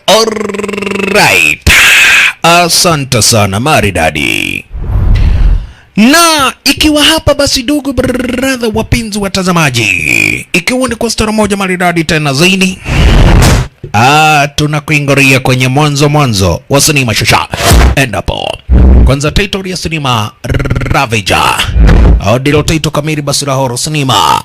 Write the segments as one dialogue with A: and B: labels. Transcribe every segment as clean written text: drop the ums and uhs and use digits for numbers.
A: Alright. Asante sana maridadi. Na ikiwa hapa basi, ndugu brother, wapenzi watazamaji, ikiwa ni kwa stara moja maridadi tena zaidi, tunakuingoria kwenye mwanzo mwanzo wa sinema shasha. Endapo kwanza title ya sinema Ravager au ndilo title kamili basi la horror sinema.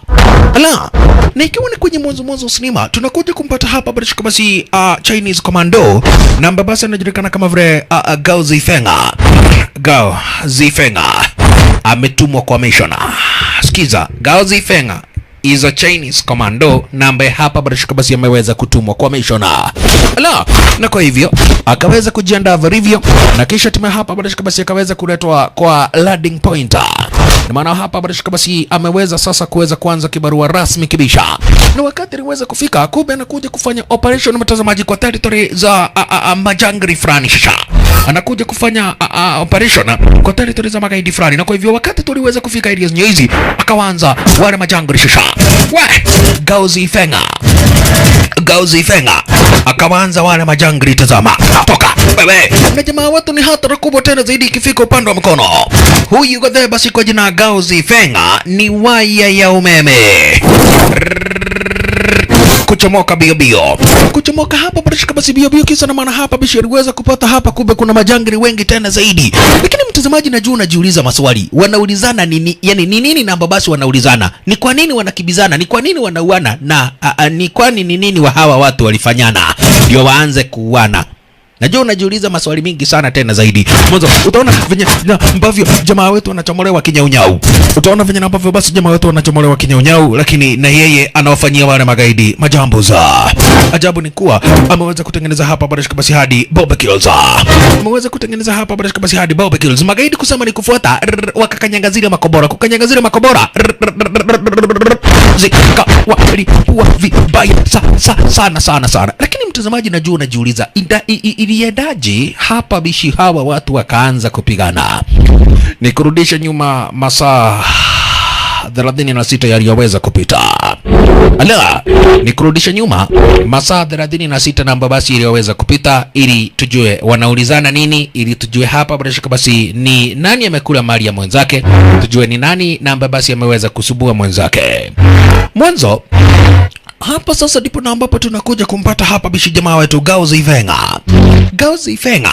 A: Ala, na ikiwa ni kwenye mwanzo mwanzo wa sinema tunakuja kumpata hapa basi Chinese Commando na ambaye basi anajulikana kama vile Gao Zifenga. Gao Zifenga ametumwa kwa mission. Sikiza, Gao Zifenga is a Chinese commando na ambaye hapa barashika basi ameweza kutumwa kwa mission. Ala, na kwa hivyo akaweza kujiandaa vilivyo na kisha timu hapa barashika basi akaweza kuletwa kwa landing point. Na maana hapa barashika basi ameweza sasa kuweza kuanza kibarua rasmi kibisha. Na wakati aliweza kufika, kumbe anakuja kufanya operation mtazamaji kwa territory za majangri fulani shisha. Anakuja kufanya operation kwa territory za magaidi fulani, na kwa hivyo wakati tuliweza kufika areas hizi akawanza wale majangri shisha. We, Gao Zifenga. Gao Zifenga akawanza wale majangri, tazama, toka wewe. Na jamaa watu ni hatari kubwa tena zaidi ikifika upande wa mkono. Huyu godhe basi kwa jina Gao Zifenga ni waya ya umeme kuchomoka bio bio, kuchomoka hapa barashika basi bio bio, kisa na maana hapa bishi aliweza kupata hapa, kumbe kuna majangili wengi tena zaidi. Lakini mtazamaji, najua unajiuliza maswali, wanaulizana nini? Yani ni nini namba basi wanaulizana, ni kwa nini wanakibizana, ni kwa nini wanauana, na ni kwani ni nini wa hawa watu walifanyana ndio waanze kuuana? Najua unajiuliza maswali mingi sana tena zaidi. Mwanzo utaona venye ambavyo jamaa wetu wanachomolewa kinyaunyau. Utaona venye ambavyo basi jamaa wetu wanachomolewa kinyaunyau, lakini na yeye anawafanyia wale magaidi majambo za. Ajabu ni kuwa ameweza kutengeneza hapa barashika basi hadi barbecues. Ameweza kutengeneza hapa barashika basi hadi barbecues. Magaidi kusema ni kufuata, wakakanyanga zile makobora, kukanyanga zile makobora. Zikawalipua vibaya sana sana sana. Lakini mtazamaji, najua unajiuliza iliendaje hapa bishi hawa watu wakaanza kupigana. Nikurudisha nyuma masaa 36 yaliyoweza kupita. Ala, nikurudisha nyuma masaa 36 namba basi iliyoweza kupita, ili tujue wanaulizana nini, ili tujue hapa bila shaka basi ni nani amekula mali ya mwenzake, tujue ni nani namba basi ameweza kusubua mwenzake. Mwanzo hapa sasa ndipo na ambapo tunakuja kumpata hapa bishi jamaa wetu Gao Zifenga. Gao Zifenga.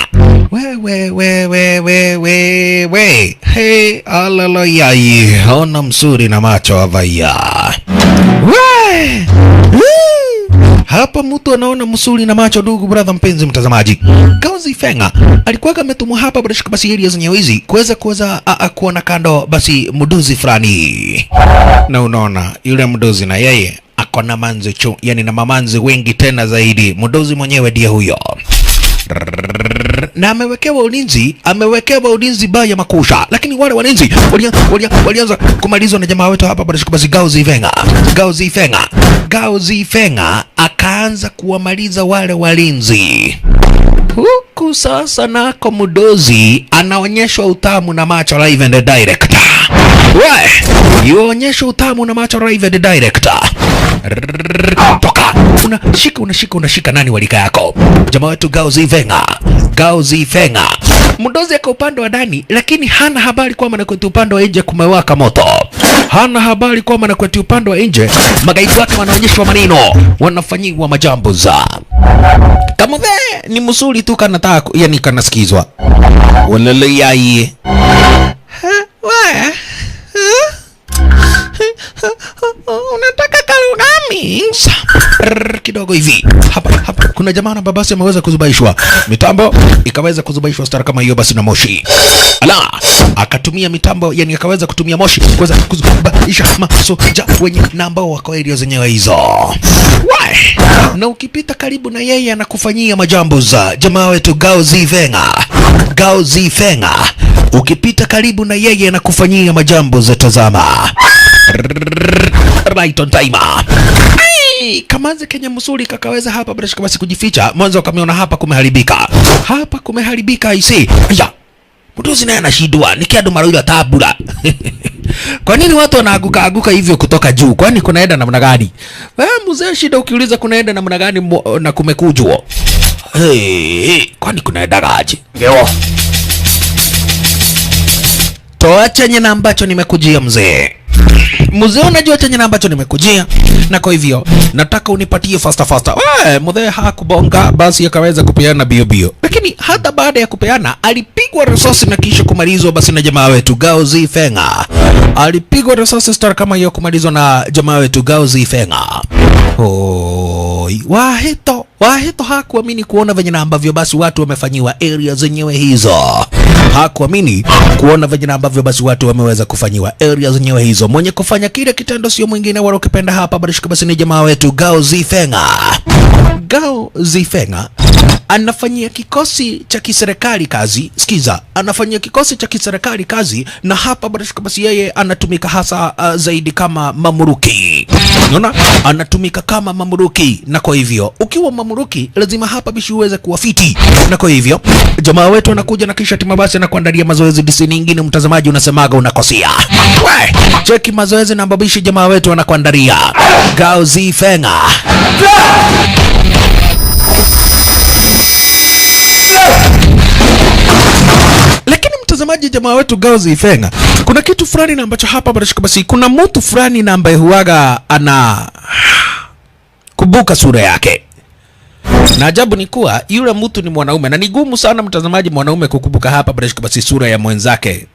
A: We we we we we we we. Hey, alaloyai. Ona msuri na macho avaya. We. Hapa mtu anaona msuri na macho, ndugu brother mpenzi mtazamaji. Gao Zifenga alikuwa ametumwa hapa bila shaka basi area zenyewe hizi kuweza kuona kando basi mduzi fulani. Na unaona yule mduzi na yeye ako na manzi chu, yani na mamanzi wengi tena zaidi. Mdozi mwenyewe ndiye huyo. Na amewekewa ulinzi, amewekewa ulinzi baya makusha. Lakini wale walinzi walianza kumalizwa na jamaa wetu hapa basi Gao Zifenga. Gao Zifenga. Gao Zifenga akaanza kuwamaliza wale walinzi. Huku sasa nako mdozi anaonyeshwa utamu na macho live and direct. We, yuonyeshwa utamu na macho live and direct. Toka. Unashika unashika unashika nani walika yako? Jamaa wetu Gao Zifenga. Gao Zifenga. Mdozi ako upande wa ndani lakini hana habari kwamba na kwetu upande wa nje kumewaka moto. Hana habari kwamba na kwetu upande wa nje magaidi wake wanaonyeshwa maneno, wanafanyiwa majambo za. Kama ve ni msuri tu kanataka, yani kanasikizwa. Walele. We. Unataka kalugami? Kidogo hivi. Hapa hapa kuna jamaa na babasi ameweza kuzubaishwa. Mitambo ikaweza kuzubaishwa star kama hiyo basi na moshi. Ala, akatumia mitambo, yani akaweza kutumia moshi kuweza kuzubaisha masoja wenye na ambao wako area zenyewe hizo. Why? Na ukipita karibu na yeye anakufanyia majambo za jamaa wetu Gao Zifenga. Gao Zifenga. Ukipita karibu na yeye anakufanyia majambo za, tazama. Right on time. Ai, kamanze Kenya msuri kakaweza hapa bila shaka basi kujificha. Mwanzo kamiona hapa kumeharibika. Hapa kumeharibika I see. Ya. Mtu naye anashindwa ni kiandu maroira tabura. Kwa nini watu wanaaguka aguka hivyo kutoka juu? Kwani kunaenda namna gani? Mzee shida ukiuliza kunaenda namna gani na kumekujwa. Hey, kwani kunaenda aje?
B: 给我。
A: Toa chenye na ambacho nimekujia mzee. Mzee unajua chenye na ambacho nimekujia, na kwa hivyo nataka unipatie faster faster. Mzee hakubonga, basi akaweza kupeana bio bio. Lakini hata baada ya kupeana alipigwa risasi na kisha kumalizwa basi na jamaa wetu Gao Zifenga. Alipigwa risasi star kama hiyo kumalizwa na jamaa wetu Gao Zifenga. Oi, Wahito hakuamini kuona venye na ambavyo basi watu wamefanyiwa area zenyewe hizo. Hakuamini kuona venye na ambavyo basi watu wameweza kufanyiwa area zenyewe hizo. Mwenye kufanya kile kitendo sio mwingine wala ukipenda hapa bali basi ni jamaa wetu Gao Zifenga. Gao Zifenga anafanyia kikosi cha kiserikali kazi. Sikiza, anafanyia kikosi cha kiserikali kazi, na hapa basi yeye anatumika hasa zaidi kama mamuruki. Unaona? Anatumika kama mamuruki, na kwa hivyo ukiwa mamuruki lazima hapa bishi uweze kuwa fiti. Na kwa hivyo jamaa wetu anakuja na kisha timabasi na kuandalia mazoezi disi nyingine. Mtazamaji unasemaga unakosea. We, cheki mazoezi na babishi jamaa wetu anakuandalia Gao Zifenga. Lakini mtazamaji, jamaa wetu Gao Zifenga, kuna kitu fulani na ambacho hapa basi kuna mtu fulani na ambaye huaga ana kubuka sura yake. Na ajabu ni kuwa yule mtu ni mwanaume, na ni gumu sana mtazamaji mwanaume kukumbuka hapa basi sura ya mwenzake.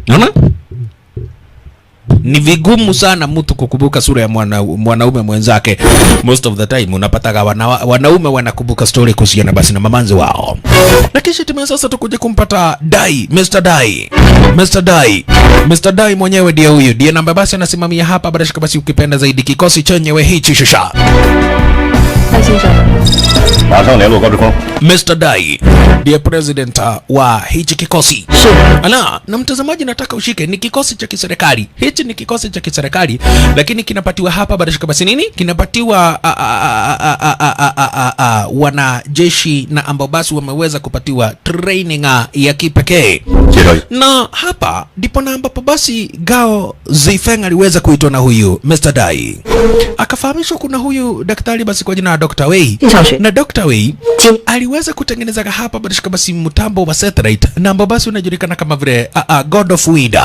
A: Unaona? Ni vigumu sana mtu kukumbuka sura ya mwanaume mwenzake. Most of the time unapata wanaume wanakumbuka story kuhusiana basi na mamanzi wao. Na kisha timu sasa tukuje kumpata Dai, Mr. Dai. Mr. Dai. Mr. Dai mwenyewe ndiye huyu. Ndiye namba basi anasimamia hapa basi ukipenda zaidi kikosi chenyewe hichi shasha. Mr. Dai ndiye president wa hichi kikosi. Ala, na mtazamaji nataka ushike, ni kikosi cha kiserikali. Hichi ni kikosi cha kiserikali, lakini kinapatiwa hapa basi nini? Kinapatiwa wanajeshi na ambao basi wameweza kupatiwa training ya kipekee. Na hapa ndipo na ambapo basi Gao Zifeng aliweza kuitwa na huyu Mr. Dai. Akafahamishwa kuna huyu daktari basi kwa jina la Dr. Wei. Na Dr. Wei aliweza kutengeneza hapa basi mtambo wa satellite na ambao basi unajulikana kama vile God of Wind.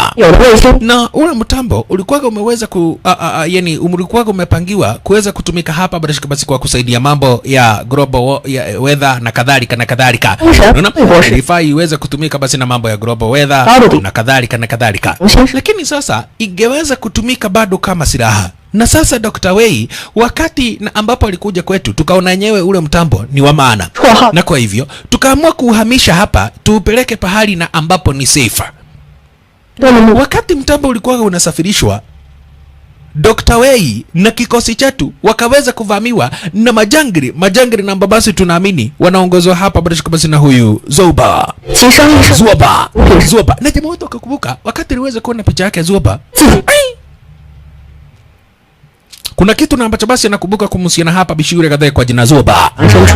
A: Na ule mtambo ulikuwa umeweza ku yani ulikuwa umepangiwa kuweza kutumika hapa basi kwa kusaidia mambo ya global ya weather na kadhalika na kadhalika. Unaona? Ilifaa iweze kutumika basi na mambo ya global weather na kadhalika na kadhalika. Lakini sasa ingeweza kutumika bado kama silaha. Na sasa Dr. Wei wakati na ambapo alikuja kwetu tukaona yenyewe ule mtambo ni wa maana. Na kwa hivyo tukaamua kuuhamisha hapa tuupeleke pahali na ambapo ni safer. Wakati mtambo ulikuwa unasafirishwa, Dr. Wei na kikosi chetu wakaweza kuvamiwa na majangri, majangri na basi tunaamini wanaongozwa hapa basi na huyu Zoba. Zoba. Zoba. Na jamaa wetu akakumbuka wakati aliweza kuona picha yake Zoba. Kuna kitu na ambacho basi anakumbuka kuhusiana hapa bishi yule kadhaa kwa jina Zoba.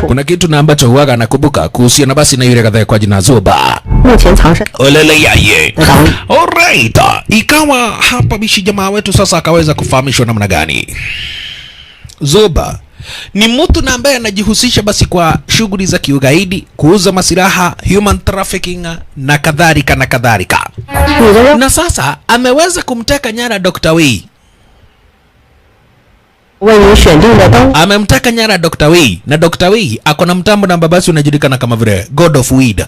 A: Kuna kitu na ambacho huaga anakumbuka kuhusiana basi na yule kadhaa kwa jina Zoba. Olele yaye. Alright. Ikawa hapa bishi jamaa wetu sasa akaweza kufahamishwa namna gani Zoba ni mtu na ambaye anajihusisha basi kwa shughuli za kiugaidi, kuuza masilaha, human trafficking na kadhalika na kadhalika. Na sasa ameweza kumteka nyara Dr. Wei. Amemtaka nyara Dr. Wei, na Dr. Wei ako na mtambo na babasi unajulikana kama vile God of Weed.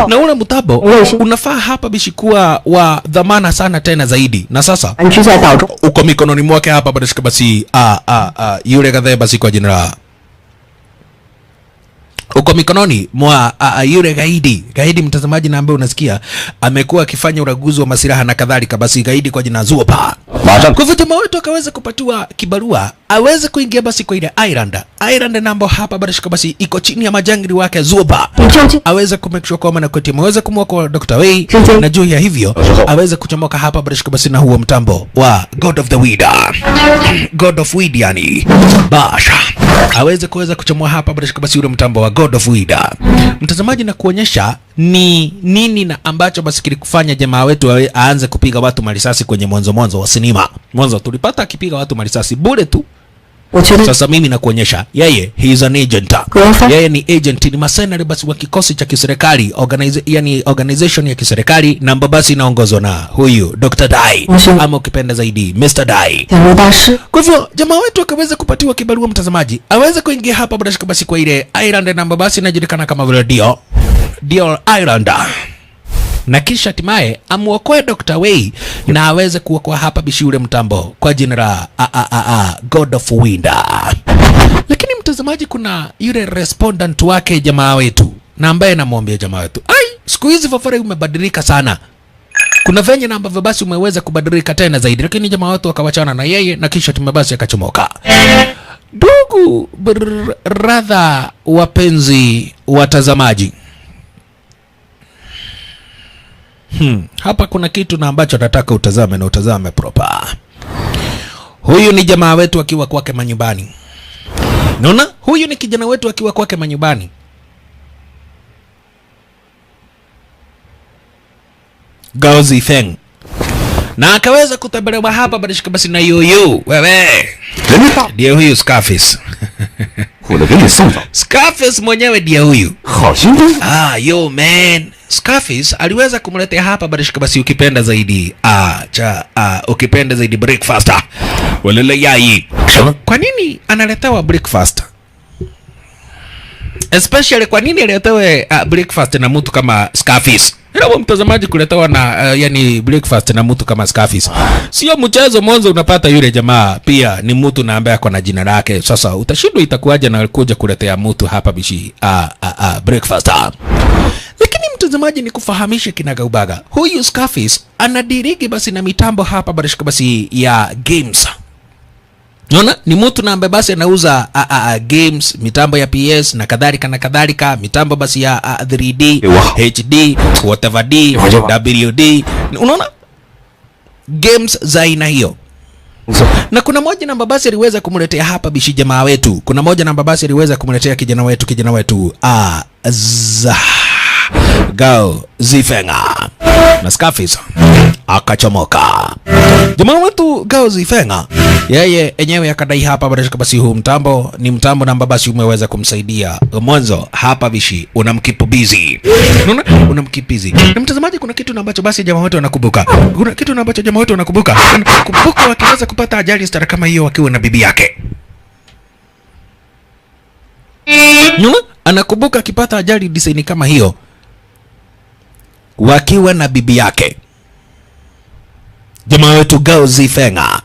A: Na ule mtambo unafaa hapa bishi kuwa wa dhamana sana tena zaidi. Na sasa uko mikononi mwake hapa basi yule kadhaa basi kwa jina la uko mikononi mwa yule gaidi. Gaidi mtazamaji na ambaye unasikia amekuwa akifanya uraguzi wa masilaha na kadhalika, basi gaidi kwa jina Zuopa. Kwa hivyo jamaa wetu akaweza kupatiwa kibarua aweze kuingia basi kwa ile island. Island namba hapa basi iko chini ya majangili wake Zuopa. Aweze kumake sure kwamba na koti ameweza kumwokoa Dr. Wei, na juu ya hivyo aweze kuchomoka hapa basi na huo mtambo wa God of the Weed. God of Weed yani. Basha. Aweze kuweza kuchomoa hapa basi ule mtambo wa God of Weed. Mtazamaji na kuonyesha ni nini na ambacho basi kilikufanya jamaa wetu aanze kupiga watu marisasi kwenye mwanzo wa sinema. Mwanzo tulipata akipiga watu marisasi bure tu. Sasa mimi nakuonyesha yeye, he is an agent. Yeye ni agent, ni mercenary basi wa kikosi cha kiserikali, yani organization ya kiserikali na basi inaongozwa na huyu Dr. Dai, ama ukipenda zaidi Mr. Dai. Kwa hivyo jamaa wetu akaweza kupatiwa kibarua mtazamaji, aweze kuingia hapa bila shaka basi kwa ile island na basi inajulikana kama vile Dio Island, na kisha hatimaye amuokoe Dr. Wei na aweze kuokoa hapa bishi ule mtambo kwa jina la God of Wind. Lakini mtazamaji, kuna yule respondent wake jamaa wetu na ambaye namwambia jamaa wetu, ai, siku hizi Fafare umebadilika sana, kuna venye na ambavyo basi umeweza kubadilika tena zaidi. Lakini jamaa wetu akawachana na yeye na kisha hatimaye basi akachomoka. Ndugu brother, wapenzi watazamaji, hapa kuna kitu na ambacho nataka utazame na utazame proper. Huyu ni jamaa wetu akiwa kwake manyumbani. Unaona? Huyu ni kijana wetu akiwa kwake manyumbani. Gao Zifeng. Na akaweza kutembelewa hapa badishika basi na yuyu. Wewe. Ndiye huyu Scarface. Scarface mwenyewe ndiye huyu. Ah, yo man. Scarface aliweza kumletea hapa badishika basi ukipenda zaidi ukipenda zaidi breakfast. Walele yai. Kwa nini analetewa breakfast? Especially kwa nini aletewe breakfast na mtu kama Scarface? Ila mtazamaji, kuletewa na yani breakfast na mtu kama Scarface sio mchezo. Mwanzo unapata yule jamaa pia ni mtu na ambaye ako na jina lake. Sasa utashindwa itakuwaje na kuja kuletea mtu hapa bishi breakfast. Lakini mtazamaji, ni kufahamishe kinagaubaga, huyu Scarface anadiriki basi na mitambo hapa barishika basi ya games. Unaona? Ni mtu na ambaye basi anauza games, mitambo ya PS na kadhalika na kadhalika, mitambo basi ya 3D, HD, whatever D, WD. Unaona? Games za aina hiyo. Na kuna moja namba basi aliweza kumletea hapa bishi jamaa wetu. Kuna moja namba basi aliweza kumletea kijana wetu Gao Zifenga. Na Scarface akachomoka. Jamaa wetu Gao Zifenga yeye enyewe akadai hapa barashika basi huu mtambo ni mtambo namba basi umeweza kumsaidia mwanzo hapa bishi unamkeep busy. Unaona? Unamkeep busy. Na mtazamaji, kuna kitu ambacho basi jamaa wetu wanakumbuka. Kuna kitu ambacho jamaa wetu wanakumbuka. Kumbuka wakiweza kupata ajali stara kama hiyo wakiwa na bibi yake. Unaona? Anakumbuka akipata ajali design kama hiyo wakiwa na bibi yake. Jamaa wetu Gao Zifenga.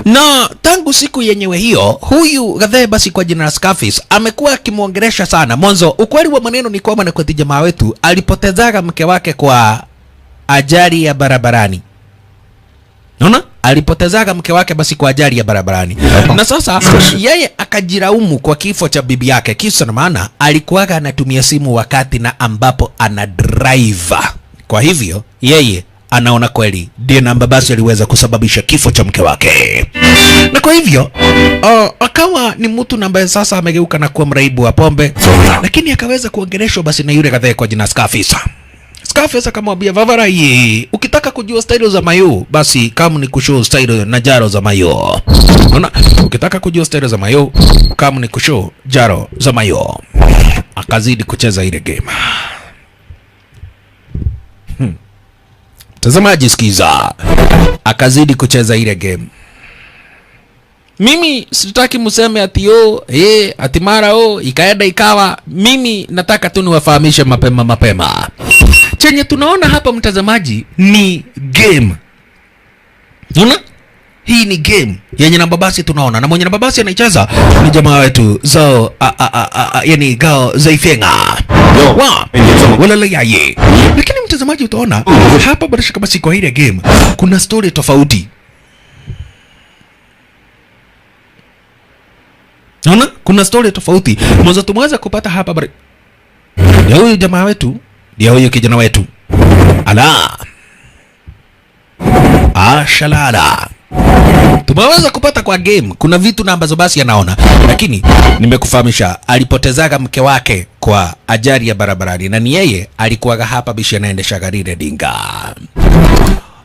A: Na tangu siku yenyewe hiyo, huyu gadhe basi kwa jina Scarface amekuwa akimuongelesha sana. Mwanzo ukweli wa maneno ni kwamba na kwa jamaa wetu alipotezaga mke wake kwa ajali ya barabarani. Unaona? Alipotezaga mke wake basi kwa ajali ya barabarani. Na sasa yeye akajiraumu kwa kifo cha bibi yake. Kisa na maana alikuwa anatumia simu wakati na ambapo ana driver. Kwa hivyo yeye anaona kweli ndiye namba basi aliweza kusababisha kifo cha mke wake. Na kwa hivyo akawa ni mtu ambaye sasa amegeuka na kuwa mraibu wa pombe. Lakini akaweza kuongeleshwa basi na yule kadhaa kwa jina Scarface. Scarface akamwambia Vavara, ye, ukitaka kujua style za mayo basi kama ni kushow style na jaro za mayo. Unaona? Ukitaka kujua style za mayo kama ni kushow jaro za mayo. Akazidi kucheza ile game. Tazamaji, sikiza. Akazidi kucheza ile game. Mimi sitaki mseme ati oh, ati mara oh, ikaenda ikawa. Mimi nataka tu niwafahamishe mapema mapema. Chenye tunaona hapa mtazamaji ni game. Unaona? Hii ni game yenye namba basi tunaona, na mwenye namba basi anaicheza ni jamaa wetu Zao yani Gao Zifenga. Wa wala yaye. Lakini mtazamaji utaona hapa barashika basi kwa ile game kuna story tofauti. Unaona? Kuna story tofauti. Mwanzo tumeweza kupata hapa bari ya huyu jamaa wetu, ya huyu kijana wetu. Ala. Ashalala. Tumeweza kupata kwa game kuna vitu na ambazo basi anaona, lakini nimekufahamisha alipotezaga mke wake kwa ajali ya barabarani, na ni yeye alikuwaga hapa bishi anaendesha gari dinga.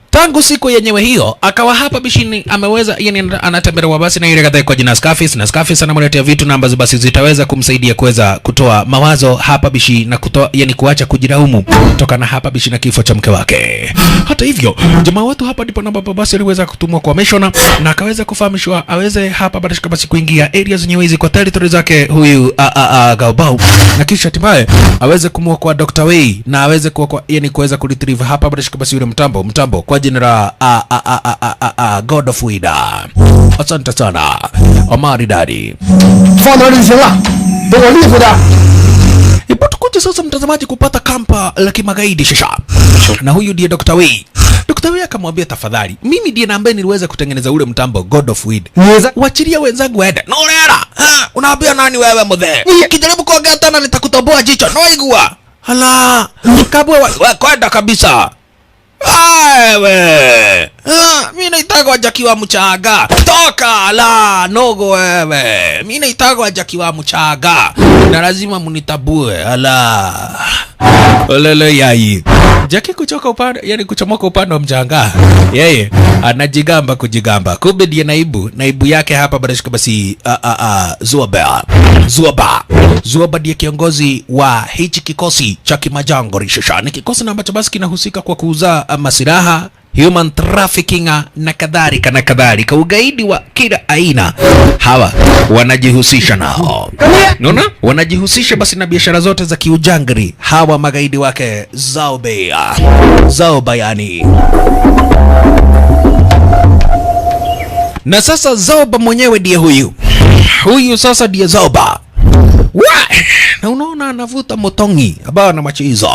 A: Tangu siku yenyewe hiyo akawa hapa bishini ameweza, yani anatembelewa basi na ile kadhaa kwa jina Scarface, na Scarface anamletea vitu na ambazo basi zitaweza kumsaidia kuweza kutoa mawazo hapa bishi na kutoa, yani kuacha kujilaumu kutokana hapa bishi na kifo cha mke wake. Hata hivyo jamaa watu hapa ndipo na baba basi aliweza kutumwa kwa mishona na akaweza kufahamishwa aweze hapa basi kuingia areas zenyewe hizi kwa territory zake huyu Gaobao, na kisha hatimaye aweze kumwokoa Dr. Wei na aweze kuokoa, yani kuweza kuretrieve hapa basi yule mtambo kwa jina la God of Weed. Asante sana Omari Dadi. Ipo tukuja sasa mtazamaji kupata kampa la kimagaidi shasha. Na huyu ndiye Dr. Wei. Dr. Wei akamwambia tafadhali, mimi ndiye ambaye niliweza kutengeneza ule mtambo God of Weed. Wachilia wenzangu waende. No rera. Ha, unaambia nani wewe mzee? Kijaribu kuongea tena nitakutoboa jicho. No igua. Hala. Kabwe wewe kwenda kabisa. Wewe. Mimi naitagwa Jackie wa Mchaga. Toka la nogo wewe. Mimi naitagwa Jackie wa Mchaga. Na lazima munitabue. Ala. Olele yai. Jackie kuchoka upande, yani kuchomoka upande wa mchanga. Yeye anajigamba kujigamba. Kumbe ndiye naibu yake hapa barashika basi Zuoba. Zuoba ndiye kiongozi wa hichi kikosi cha kimajango rishasha. Ni kikosi na ambacho basi kinahusika kwa kuuza masilaha, human trafficking na kadhalika na kadhalika, ugaidi wa kila aina. Hawa wanajihusisha nao. Unaona? Wanajihusisha basi na biashara zote za kiujangri. Hawa magaidi wake Zaoba yani. Na sasa Zaoba mwenyewe ndiye huyu. Huyu sasa ndiye Zaoba. Na unaona anavuta motongi ambao na machizo.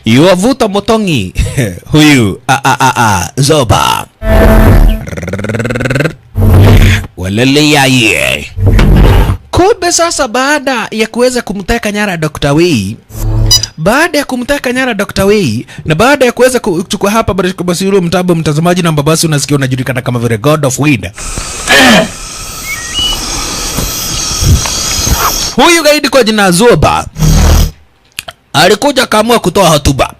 A: Yuavuta motongi huyu Zoba. Walele yaye. Kumbe sasa baada ya kuweza kumteka nyara Dr. Wei, na baada ya kuweza kuchukua hapa basi yule mtambo mtazamaji na basi unasikia unajulikana kama vile God of Weed. Huyu gaidi kwa jina Zoba alikuja kaamua kutoa hotuba.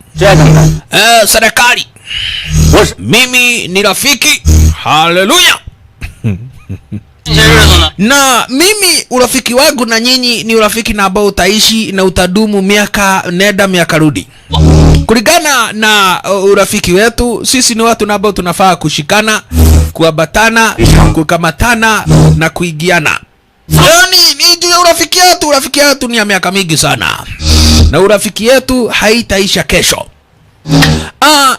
A: Serikali, mimi ni rafiki. Haleluya. Na mimi urafiki wangu na nyinyi ni urafiki na ambao utaishi na utadumu miaka nenda miaka rudi. Kulingana na urafiki wetu, sisi ni watu na ambao tunafaa kushikana, kuambatana, kukamatana na kuigiana. Yani ni juu ya urafiki yetu ni ya miaka mingi sana. Na urafiki yetu haitaisha kesho.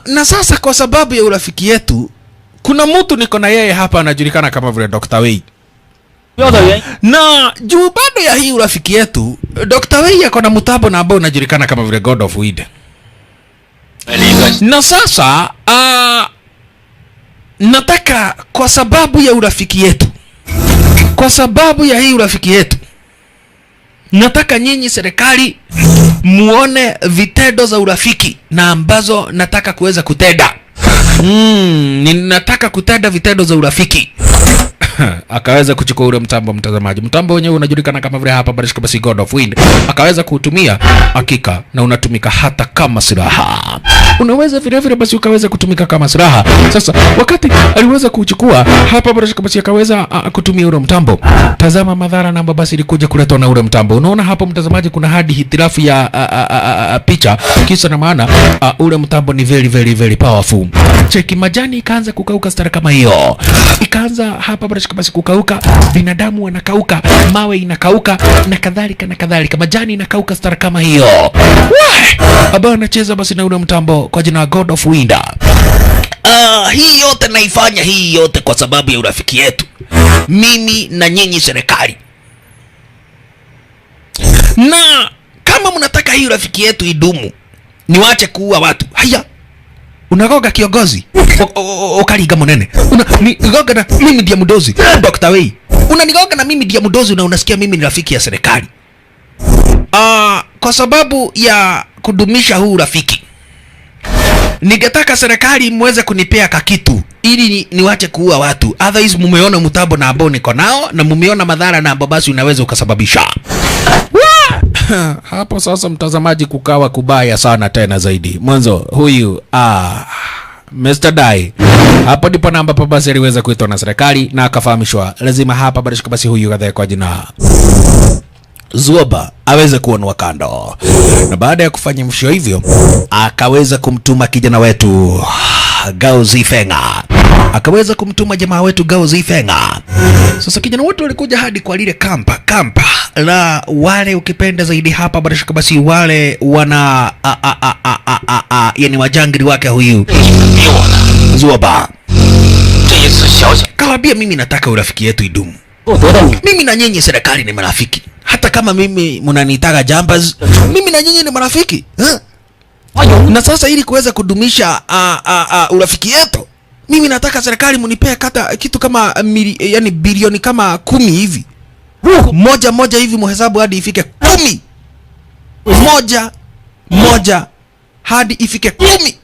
A: Na sasa kwa sababu ya urafiki yetu, kuna mtu niko na yeye hapa anajulikana kama vile Dr. Wei. Na juu bado ya hii urafiki yetu, Dr. Wei yako na mtambo na ambao unajulikana kama vile God of Weed. Na sasa nataka kwa sababu ya urafiki yetu, kwa sababu ya hii urafiki yetu, nataka nyinyi serikali muone vitendo za urafiki na ambazo nataka kuweza kutenda. Ninataka kutenda vitendo za urafiki. Akaweza kuchukua ule mtambo mtazamaji. Mtambo wenyewe unajulikana kama vile hapa barishika basi God of Wind. Akaweza kuutumia hakika na unatumika hata kama silaha. Unaweza vile vile basi ukaweza kutumika kama silaha. Sasa wakati aliweza kuchukua hapa barishika basi akaweza kutumia ule mtambo. Tazama madhara namba basi ilikuja kuletwa na ule mtambo. Unaona hapo mtazamaji kuna hadi hitilafu ya picha. Kisa na maana ule mtambo ni very very very powerful. Cheki majani ikaanza kukauka stara kama hiyo. Ikaanza hapa barishika basi kukauka, binadamu wanakauka, mawe inakauka na kadhalika na kadhalika, majani inakauka stara kama hiyo. Abana anacheza basi na ule mtambo kwa jina God of Wind. Hii yote naifanya hii yote kwa sababu ya urafiki yetu, mimi na nyinyi serikali. Na kama mnataka hii urafiki yetu idumu, niwache kuua watu. Haya, unagoga kiongozi okaliga monene, unanigoga na mimi ndiye mdozi Dr. Wei, unanigoga na mimi ndiye mdozi na unasikia mimi ni rafiki ya serikali. Kwa sababu ya kudumisha huu urafiki, Ningetaka serikali muweze kunipea kakitu ili niwache kuua watu. Otherwise mumeona mtambo na ambao niko nao na mumeona madhara na ambao basi unaweza ukasababisha. Hapo sasa mtazamaji, kukawa kubaya sana tena zaidi. Mwanzo huyu Mr. Dai hapo ndipo na ambapo basi aliweza kuitwa na serikali na akafahamishwa lazima hapa basi huyu kadhaa kwa jina Zuoba aweze kuonwa kando. Na baada ya kufanya msho hivyo akaweza kumtuma kijana wetu Gao Zifenga. Akaweza kumtuma jamaa wetu Gao Zifenga. Sasa kijana wetu alikuja hadi kwa lile kampa la wale ukipenda zaidi hapa basi wale wana yani wajangiri wake huyu Zuoba. Kawambia mimi nataka urafiki yetu idumu. Mimi na nyinyi serikali ni marafiki. Hata kama mimi mnanitaka jambaz, mimi na nyinyi ni marafiki. Na sasa ili kuweza kudumisha urafiki yetu, mimi nataka serikali mnipee kata kitu kama yani bilioni kama 10 hivi. Moja moja hivi muhesabu hadi ifike 10. Moja moja hadi ifike 10.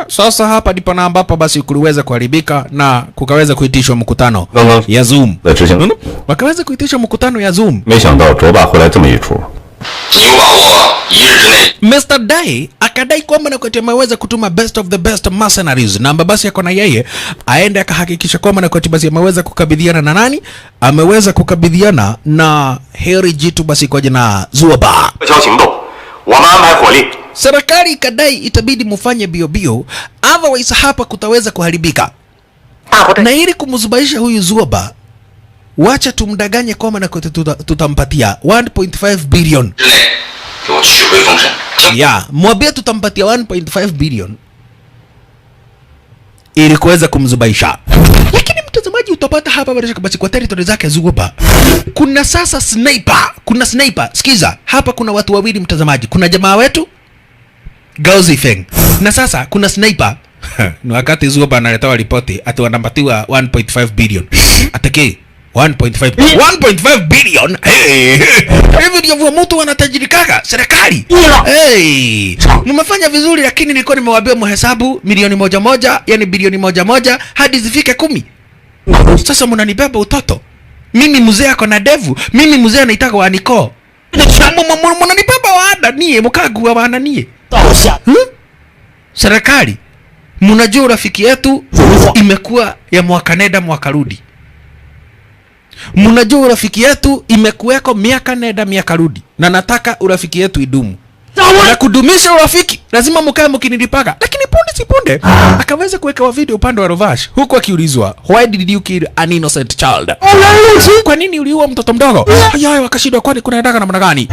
A: Sasa hapa ndipo na ambapo basi kuliweza kuharibika na kukaweza kuitishwa mkutano ya Zoom. Wakaweza kuitishwa mkutano ya Zoom. Mr. Dai akadai kwamba na kwati ameweza kutuma best of the best mercenaries na basi yako na yeye aende akahakikisha kwamba na kwati basi ameweza kukabidhiana na nani? Ameweza kukabidhiana na Harry Jitu basi kwa jina Zuoba. Serikali ikadai itabidi mufanye bio bio, otherwise hapa kutaweza kuharibika. Na ili kumzubaisha huyu Zuoba, wacha tumdanganye kwamba na kwati tutampatia 1.5 billion. Ya, mwambie tutampatia 1.5 billion ili kuweza kumzubaisha. Lakini mtazamaji utapata hapa basi kwa territory zake Zuoba. Kuna sasa sniper, kuna sniper. Sikiza, hapa kuna watu wawili mtazamaji. Kuna jamaa wetu Gao Zifeng. Na sasa kuna sniper. Ni wakati Zuoba analetoa ripoti ati wanapatiwa 1.5 billion. Atake 1.5 billion. Hey, hivi ndivyo mtu anatajirikaga serikali. Hey, mmefanya vizuri lakini nilikuwa nimewaambia mhesabu milioni moja moja, yani bilioni moja moja hadi zifike 10. Sasa mnanibeba utoto. Mimi mzee ako na devu, mimi mzee anaitaka waniko. Mnanibeba waada nie, mkagua wana nie. Serikali, mnajua urafiki yetu imekuwa ya mwaka nenda mwaka rudi. Mnajua urafiki yetu imekuweko miaka nenda miaka rudi. Na nataka urafiki yetu idumu. Na kudumisha urafiki lazima mkae mkinilipaga. Lakini punde si punde akaweza kuweka wa video upande wa Rovash huku akiulizwa, why did you kill an innocent child? Kwa nini uliua mtoto mdogo? Haya wakashindwa, kwani kunaenda namna gani?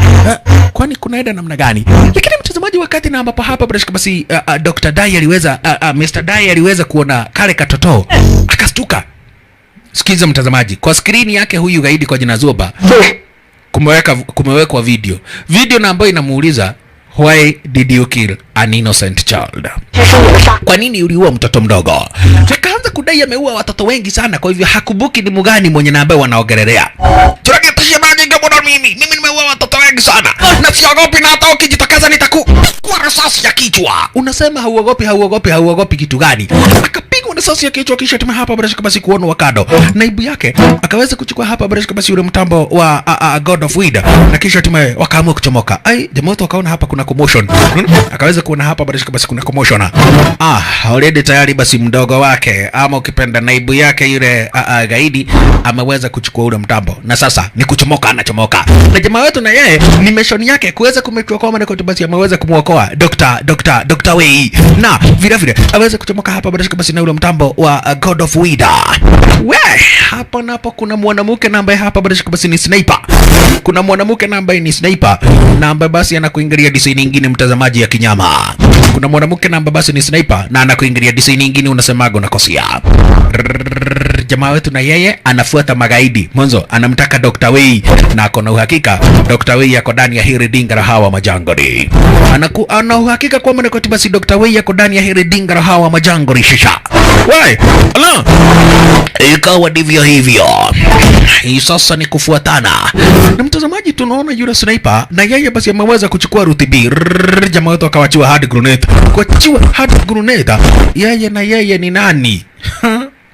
A: Kwani kunaenda namna gani? Lakini mtazamaji, wakati na ambapo hapa basi Dr. Dai aliweza Mr. Dai aliweza kuona kale katoto akastuka. Sikiza mtazamaji, kwa skrini yake huyu gaidi kwa jina Zuoba kumewekwa video. Video na ambayo inamuuliza, why did you kill an innocent child? Kwa nini uliua mtoto mdogo? Akaanza kudai ameua watoto wengi sana, kwa hivyo hakubuki ni mgani mwenye na ambaye wanaogelelea. Mimi nimeua watoto wengi sana na siogopi, na hata ukijitokeza nitakupigwa risasi ya kichwa. Unasema hauogopi, hauogopi, hauogopi kitu gani? Akapigwa risasi ya kichwa kisha tuma hapa bila shaka basi kuona wakado. Naibu yake akaweza kuchukua hapa bila shaka basi yule mtambo wa God of Weed na kisha tuma wakaamua kuchomoka. Ai, jamaa wote wakaona hapa kuna commotion. Akaweza kuona hapa bila shaka basi kuna commotion. Already tayari basi mdogo wake ama ukipenda naibu yake yule gaidi ameweza kuchukua ule mtambo na sasa ni kuchomoka, anachomoka. Na jamaa wetu na yeye ni mission yake kuweza kumchukua kwa maana basi ameweza kumuokoa Dr. Wei na vile vile aweze kuchomoka hapa bila shaka basi na ule mtambo wa God of Weed. We, hapa napo kuna mwanamke na ambaye hapa bila shaka basi ni sniper. Kuna mwanamke na ambaye ni sniper na ambaye basi anakuingilia design nyingine mtazamaji ya kinyama. Kuna mwanamke na ambaye basi ni sniper na anakuingilia design nyingine, unasemaga unakosea. Jamaa wetu na yeye anafuata magaidi. Mwanzo anamtaka Dr. Wei na ako na uhakika Dr. Wei yako ndani ya hili dinga la hawa majangori. Ana uhakika kwamba ni basi Dr. Wei yako ndani ya hili dinga la hawa majangori shisha. Wai, ala. Ikawa ndivyo hivyo. Hii sasa ni kufuatana. Na mtazamaji, tunaona yule sniper na yeye basi ameweza kuchukua ruti B. Jamaa wetu akawachiwa hard grenade. Kuachiwa hard grenade. Yeye na yeye ni nani?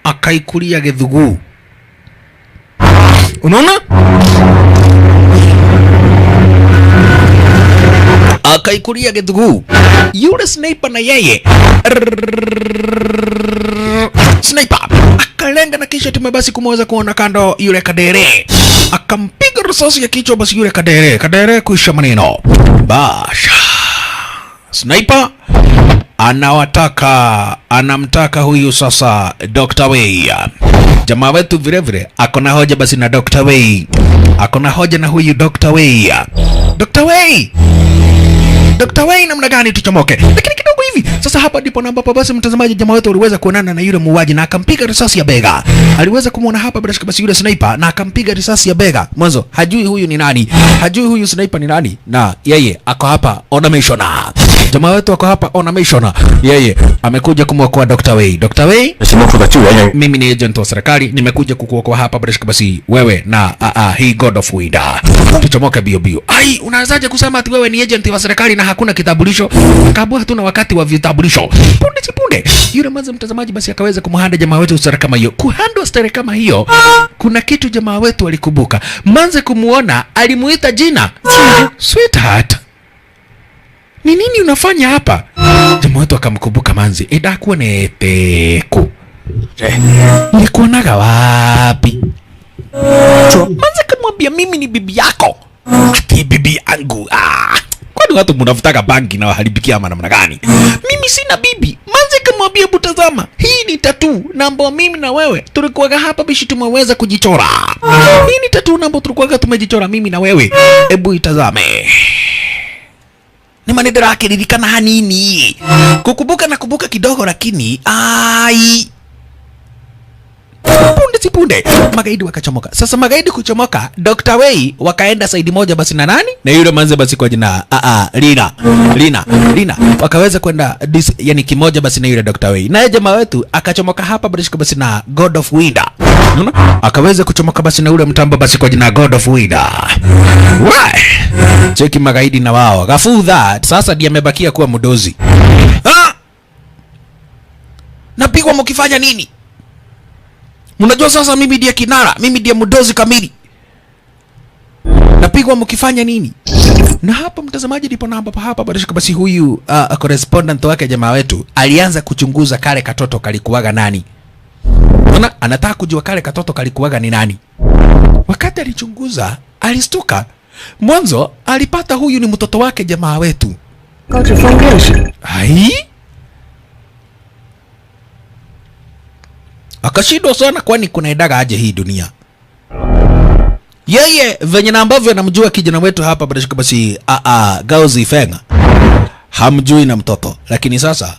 A: Akaikulia githugu. Unaona? Akaikulia githugu. Yule sniper na yeye sniper akalenga na kisha tumebasi kumweza kuona kando yule kadere. Akampiga risasi ya kichwa basi yule kadere. Kadere kuisha maneno. Basha. Sniper anawataka, anamtaka huyu sasa Dr. Wei. Jamaa wetu vile vile akona hoja basi na Dr. Wei. Akona hoja na huyu Dr. Wei. Dr. Wei. Dr. Wei namna gani tuchomoke? Lakini kidogo hivi. Sasa hapa ndipo na ambapo basi mtazamaji, jamaa wetu aliweza kuonana na yule muuaji na akampiga risasi ya bega. Aliweza kumuona hapa bila shaka basi yule sniper na akampiga risasi ya bega. Mwanzo hajui huyu ni nani. Hajui huyu sniper ni nani, na yeye ako hapa on a mission. Jamaa wetu ako hapa on a mission. Yeye amekuja kumwokoa Dr. Wei. Dr. Wei, mimi ni agent wa serikali, nimekuja kukuokoa hapa bila shaka basi wewe na hii God of Wind. Tuchomoke bio bio. Ai, unawezaje kusema ati wewe ni agent wa serikali na hakuna kitambulisho? Kabla hatuna wakati wa vitambulisho. Punde si punde yule mwanzo mtazamaji basi akaweza kumhanda jamaa wetu stare kama hiyo. Kuhandwa stare kama hiyo, kuna kitu jamaa wetu alikumbuka. Manze kumuona alimuita jina. Sweetheart, ni nini unafanya hapa? Jamaa wetu akamkumbuka manze. Eda kuonete ku. Nilikuonaga wapi? Manze kamwambia mimi ni bibi yako. Ati bibi yangu. Ah. Kwani watu mnavutaka bangi na waharibikia ama namna gani? Mimi sina bibi. Manze kamwambia butazama, hii ni tattoo na ambayo mimi na wewe tulikuwa hapa bishi tumeweza kujichora. Hii ni tattoo na ambayo tulikuwa tumejichora mimi na wewe. Ebu itazame. Ni maneno yake lilikana hanini. Kukumbuka na kumbuka kidogo lakini ai. Punde si punde magaidi wakachomoka. Sasa magaidi kuchomoka, Dr. Wei wakaenda side moja basi na nani? Na yule manze basi kwa jina Lina. Lina wakaweza kwenda yani kimoja basi na yule Dr. Wei. Naye jamaa wetu akachomoka hapa basi na God of Wind. Unaona? Akaweza kuchomoka basi na yule mtambo basi kwa jina God of Wind. Why? Cheki magaidi na wao. Gafudha sasa ndiye amebakia kuwa mdozi. Ah! Napigwa mkifanya nini? Mnajua sasa mimi ndiye kinara, mimi ndiye mdozi kamili. Napigwa mkifanya nini? Na hapa mtazamaji ndipo na hapa hapa basi huyu correspondent wake jamaa wetu alianza kuchunguza kale katoto kalikuwaga nani. Unaona, anataka kujua kale katoto kalikuwaga ni nani. Wakati alichunguza, alistuka. Mwanzo alipata huyu ni mtoto wake jamaa wetu. Ai? Akashindwa sana, kwani kunaendaga aje hii dunia. Yeye venye na ambavyo anamjua kijana wetu hapa basi Gao Zifeng hamjui na mtoto. Lakini sasa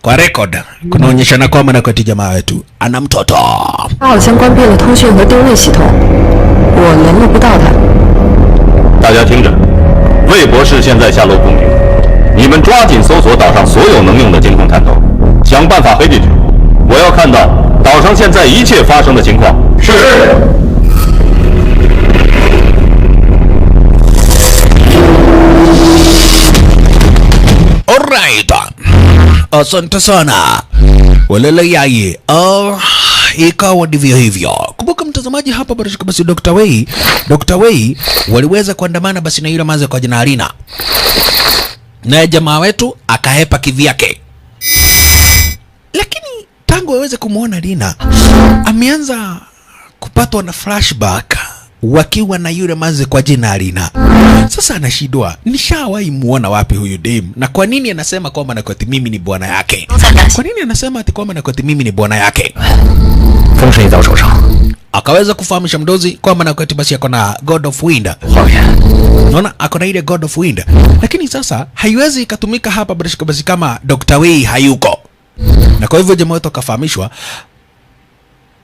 A: kwa record kunaonyeshana kwamba na kwa jamaa wetu ana mtoto. Alright. Asante sana. Walele yaye. Ikawa ndivyo hivyo. Kumbuka mtazamaji hapa basi Dr. Wei, Dr. Wei waliweza kuandamana basi na yule manze kwa jina Lina. Na jamaa wetu akahepa kivyake. Lakini tangu aweze kumuona Lina, ameanza kupatwa na flashback wakiwa na yule manze kwa jina Lina. Sasa anashindwa, nishawahi muona wapi huyu dem? Na kwa nini anasema kwamba na kwati mimi ni bwana yake? Kwa nini anasema ati kwamba na kwati mimi ni bwana yake? Akaweza kufahamisha mdozi kwamba na kwati basi akona God of Wind. Unaona, akona ile God of Wind. Lakini sasa haiwezi ikatumika hapa basi kama Dr. Wei hayuko. Na kwa hivyo jamaa wetu akafahamishwa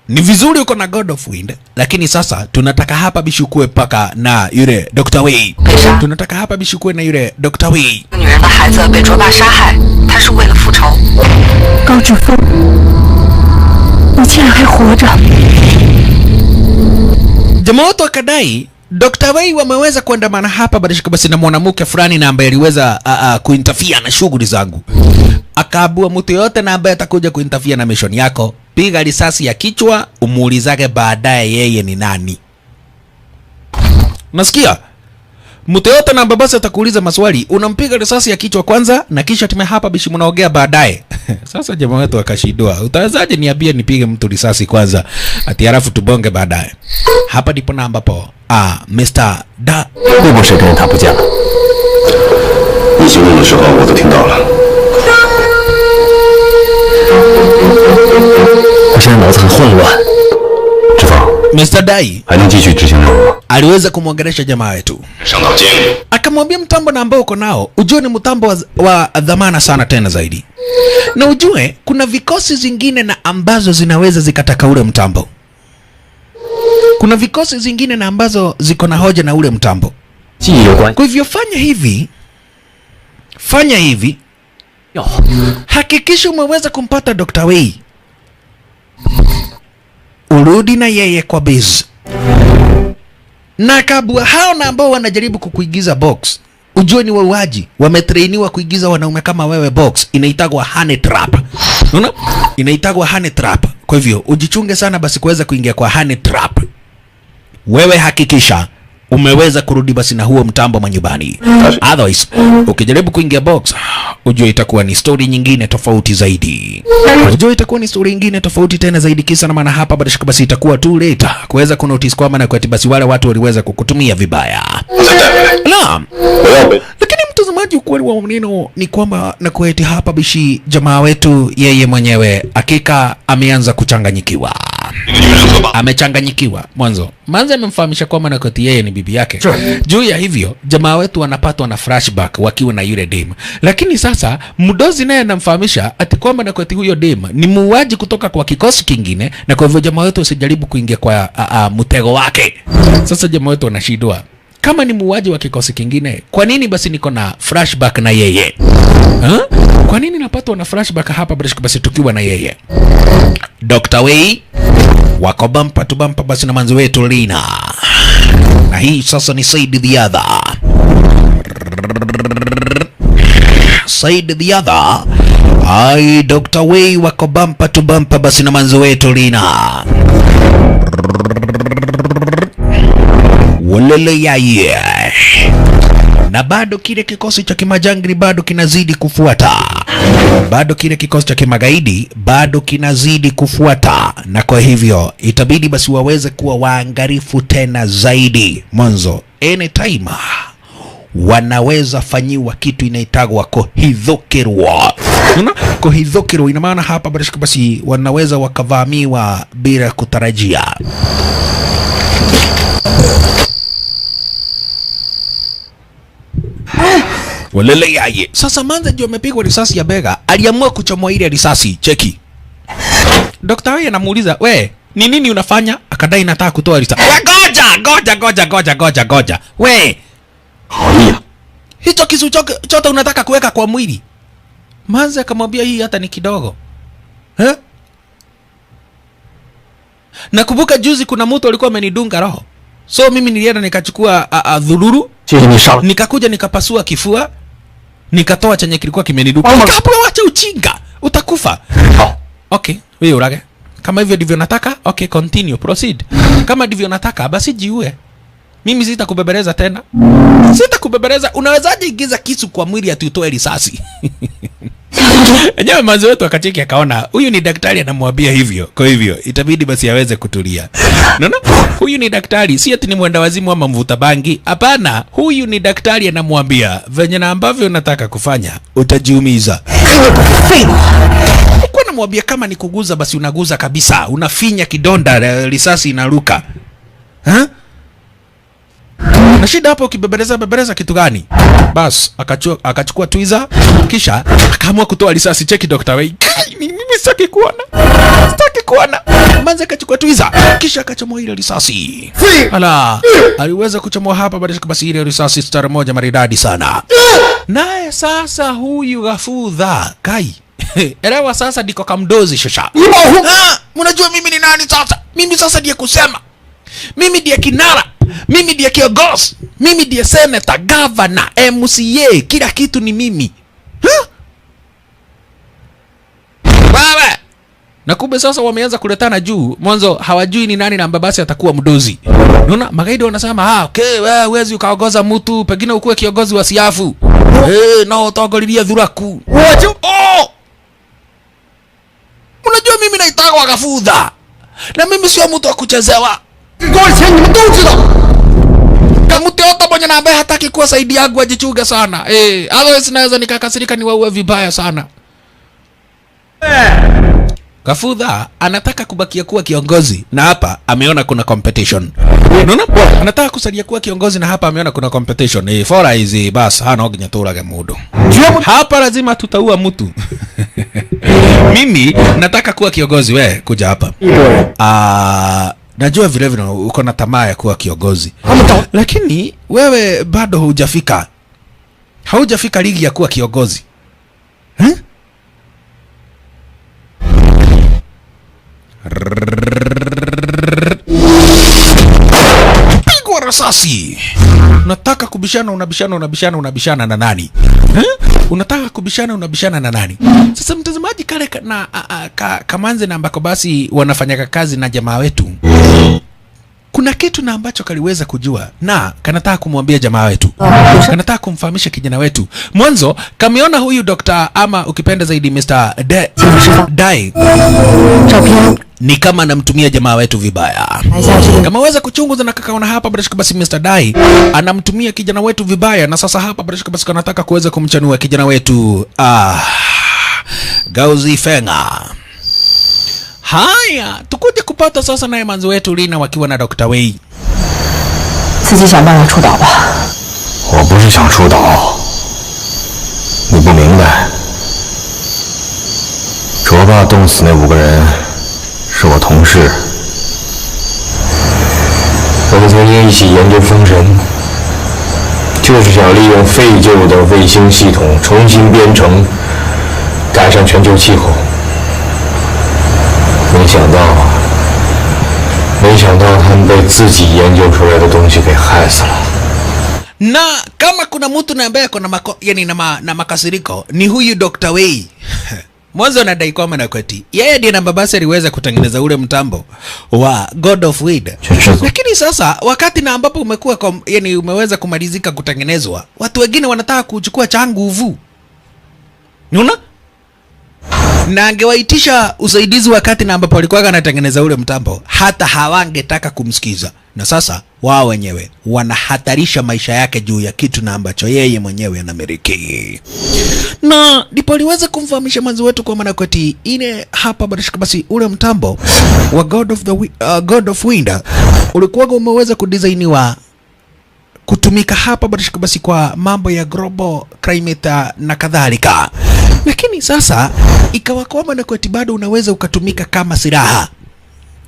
A: ni vizuri uko na God of Wind, lakini sasa tunataka hapa bishukue paka na yule Dr. Wei. Tunataka hapa bishukue na yule Dr. Wei.
B: 竟然还活着。
A: Jamaa wetu akadai Dr. Wei wameweza kuandamana hapa badashika basi na mwanamke fulani na ambaye aliweza kuinterfere na shughuli zangu. Akaabua mtu yote na ambaye atakuja kuinterfere na mission yako, piga risasi ya kichwa, umuulizake baadaye yeye ni nani. Nasikia? Mtu yote na ambaye basi atakuuliza maswali, unampiga risasi ya kichwa kwanza na kisha tume hapa bishi mnaongea baadaye. Sasa jamaa wetu akashindwa. Utawezaje niambie nipige mtu risasi kwanza ati halafu tubonge baadaye? Hapa ndipo na ambapo Mr. Da
C: 顾博士跟着他不见了。
D: 你行动的时候我都听到了。
C: 我现在脑子很混乱。
D: 志芳，
A: Mr. Dai
D: 还能继续执行任务吗？
A: aliweza kumwongelesha jamaa wetu,
D: 伤到肩。
A: akamwambia mtambo na ambao uko nao ujue ni mtambo wa dhamana sana tena zaidi, na ujue kuna vikosi zingine na ambazo zinaweza zikataka ule mtambo. Kuna vikosi zingine na ambazo ziko na hoja na ule mtambo.
C: 记忆有关。
A: Kwa hivyo fanya hivi,
C: 要
A: hakikisha umeweza kumpata Dr. Wei, urudi na yeye kwa base. Na kabla hao na ambao wanajaribu kukuigiza box, ujue ni wauaji, wametrainiwa kuigiza wanaume kama wewe box, inaitagwa honey trap. Unaona? Inaitagwa honey trap. Kwa hivyo ujichunge sana basi kuweza kuingia kwa honey trap. Wewe hakikisha umeweza kurudi basi na huo mtambo manyumbani. Otherwise, ukijaribu kuingia box, ujue itakuwa ni story nyingine tofauti zaidi. Ujue itakuwa ni story nyingine tofauti tena zaidi, kisa na maana hapa basi basi itakuwa too late kuweza kunotice kwamba na kwa basi wale watu waliweza kukutumia vibaya. Naam. Lakini mtazamaji, ukweli wa maneno ni kwamba na kweti hapa bishi jamaa wetu yeye mwenyewe hakika ameanza kuchanganyikiwa. Amechanganyikiwa mwanzo. Manze amemfahamisha kwamba na kweti yeye ni bibi yake. Juu ya hivyo jamaa wetu wanapatwa na flashback wakiwa na yule dem. Lakini sasa mdozi naye anamfahamisha ati kwamba na kweti huyo dem ni muuaji kutoka kwa kikosi kingine, na kwa hivyo jamaa wetu usijaribu kuingia kwa mtego wake. Sasa jamaa wetu anashindwa, kama ni muuaji wa kikosi kingine, kwa nini basi niko na flashback na yeye? Kwa nini napatwa na flashback hapa basi tukiwa na yeye? Dr. Wei wako bumper to bumper basi na manzi wetu Lina. Na hii sasa ni Said the Other. Said the Other. Ai, Dr. Wei wako bumper to bumper basi na manzi wetu Lina. Walele ya ye. Na bado kile kikosi cha kimajangili bado kinazidi kufuata. Bado kile kikosi cha kimagaidi bado kinazidi kufuata. Na kwa hivyo itabidi basi waweze kuwa waangalifu tena zaidi. Mwanzo anytime wanaweza fanyiwa kitu inaitagwa kohithukirwa. Unaona? Kohithukirwa ina maana hapa basi wanaweza wakavamiwa bila kutarajia. Walele yaye. Sasa manze ndio amepigwa risasi ya bega, aliamua kuchomoa ile risasi. Cheki. Dr. Wei anamuuliza, "We, ni nini unafanya?" Akadai nataka kutoa risasi. We, goja. We. Hicho kisu chote unataka kuweka kwa mwili. Manze akamwambia hii hata ni kidogo. Nakumbuka juzi kuna mtu alikuwa amenidunga roho. So mimi nilienda nikachukua dhururu, nikakuja nikapasua kifua, nikatoa chenye kilikuwa kimeniduka. Kabla wacha uchinga, utakufa. Okay, wewe urage. Kama hivyo ndivyo nataka, okay, continue, proceed. Kama ndivyo nataka, basi jiue. Mimi sitakubebeleza tena. Sitakubebeleza. Unawezaje ingiza kisu kwa mwili ati utoe risasi? Enyewe manzi wetu akacheki akaona huyu ni daktari anamwambia hivyo. Kwa hivyo itabidi basi aweze kutulia. Unaona? Huyu ni daktari, si ati ni mwenda wazimu ama mvuta bangi. Hapana, huyu ni daktari anamwambia venye na ambavyo unataka kufanya utajiumiza. Kwa namwambia kama ni kuguza basi unaguza kabisa, unafinya kidonda, risasi inaruka. Ha? Na shida hapo ukibebeleza kitu gani? Bas, akachukua twiza kisha akaamua kutoa risasi. Cheki Dr. Wei. Mimi sitaki kuona. Sitaki kuona. Manze akachukua twiza kisha akachomoa ile risasi. Ala, aliweza kuchomoa hapa baada basi ile risasi star moja maridadi sana. Naye sasa huyu gafudha kai. Elewa sasa ndiko kamdozi shosha. Mnajua mimi ni nani sasa? Mimi sasa ndiye kusema. Mimi ndiye kinara. Mimi ndiye kiongozi. Mimi ndiye senator, governor, MCA, kila kitu ni mimi. Huh? Baba. Na kumbe sasa wameanza kuletana juu. Mwanzo hawajui ni nani na basi atakuwa mdozi. Unaona magaidi wanasema okay, wewe huwezi ukaongoza mtu, pengine ukuwe kiongozi wa siafu. No utongoririe thuraku. Oh! Unajua mimi naitagwa Gafudha. Na mimi sio mtu wa kuchezewa. Kamuti yote mwenye na ambaye hataki kuwa saidi yangu ajichunge sana. Otherwise naweza nikakasirika niwaue vibaya sana. Gafudha anataka kubakia kuwa kiongozi na hapa ameona kuna competition. Unaona? Anataka kusalia kuwa kiongozi na hapa ameona kuna competition. Fora hizi bas hana oginya turage mudu. Hapa lazima tutaua mtu. Mimi nataka kuwa kiongozi, we kuja hapa. Najua vile vile uko na tamaa ya kuwa kiongozi. Lakini wewe bado hujafika. Haujafika ligi ya kuwa kiongozi. Pigwa risasi. Unataka kubishana, unabishana, unabishana, unabishana na nani? Unataka kubishana, unabishana na nani? Sasa mtazamaji, kale na Kamanze na ambako basi wanafanya kazi na jamaa wetu, kuna kitu na ambacho kaliweza kujua na kanataka kumwambia jamaa wetu, kanataka kumfahamisha kijana wetu. Mwanzo kamiona huyu doctor ama ukipenda zaidi Mr. Dai ni kama anamtumia jamaa wetu vibaya. Kama weza kuchunguza na kakaona hapa bila shaka basi Mr. Dai anamtumia kijana wetu vibaya, na sasa hapa bila shaka basi kanataka kuweza kumchanua kijana wetu Gauzi Fenga. Haya, tukuje kupata sasa naye manzi wetu Lina wakiwa na Dr. Wei. Na kama kuna mtu na ambaye kuna yani na makasiriko ni huyu Dr. Wei. Mwanzo anadai kwamba na kweti yeye ndiye namba basi aliweza kutengeneza ule mtambo wa God of Wind. Lakini sasa wakati na ambapo umekuwa yani umeweza kumalizika kutengenezwa, watu wengine wanataka kuchukua cha nguvu. Unaona? Na angewaitisha usaidizi wakati na ambapo alikuwa anatengeneza ule mtambo, hata hawangetaka kumsikiza. Na sasa wao wenyewe wanahatarisha maisha yake juu ya kitu na ambacho yeye mwenyewe anamiliki. Na ndipo aliweza kumfahamisha mwanzo wetu kwa maana kweti ile hapa basi ule mtambo wa God of the God of Wind ulikuwa umeweza kudesigniwa kutumika hapa basi kwa mambo ya global climate na kadhalika. Lakini sasa ikawa kwamba na kweti bado unaweza ukatumika kama silaha.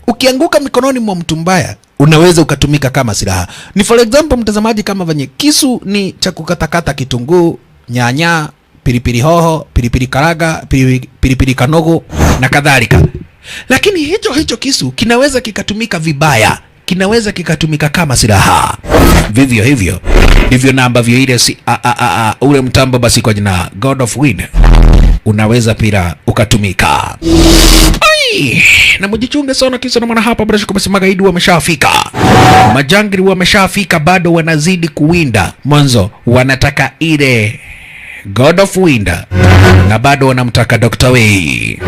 A: Ukianguka mikononi mwa mtu mbaya unaweza ukatumika kama silaha. Ni for example mtazamaji, kama venye kisu ni cha kukatakata kitunguu, nyanya, pilipili hoho, pilipili karaga, pilipili kanogo na kadhalika. Lakini hicho hicho kisu kinaweza kikatumika vibaya, kinaweza kikatumika kama silaha. Vivyo hivyo ndivyo na ambavyo ile si ule mtambo basi kwa jina God of Wind unaweza pia ukatumika. Ai, na mjichunge sana kisa na maana hapa bila shaka basi magaidi wameshafika. Majangili wameshafika, bado wanazidi kuwinda. Mwanzo wanataka ile God of Wind na bado wanamtaka Dr. Wei.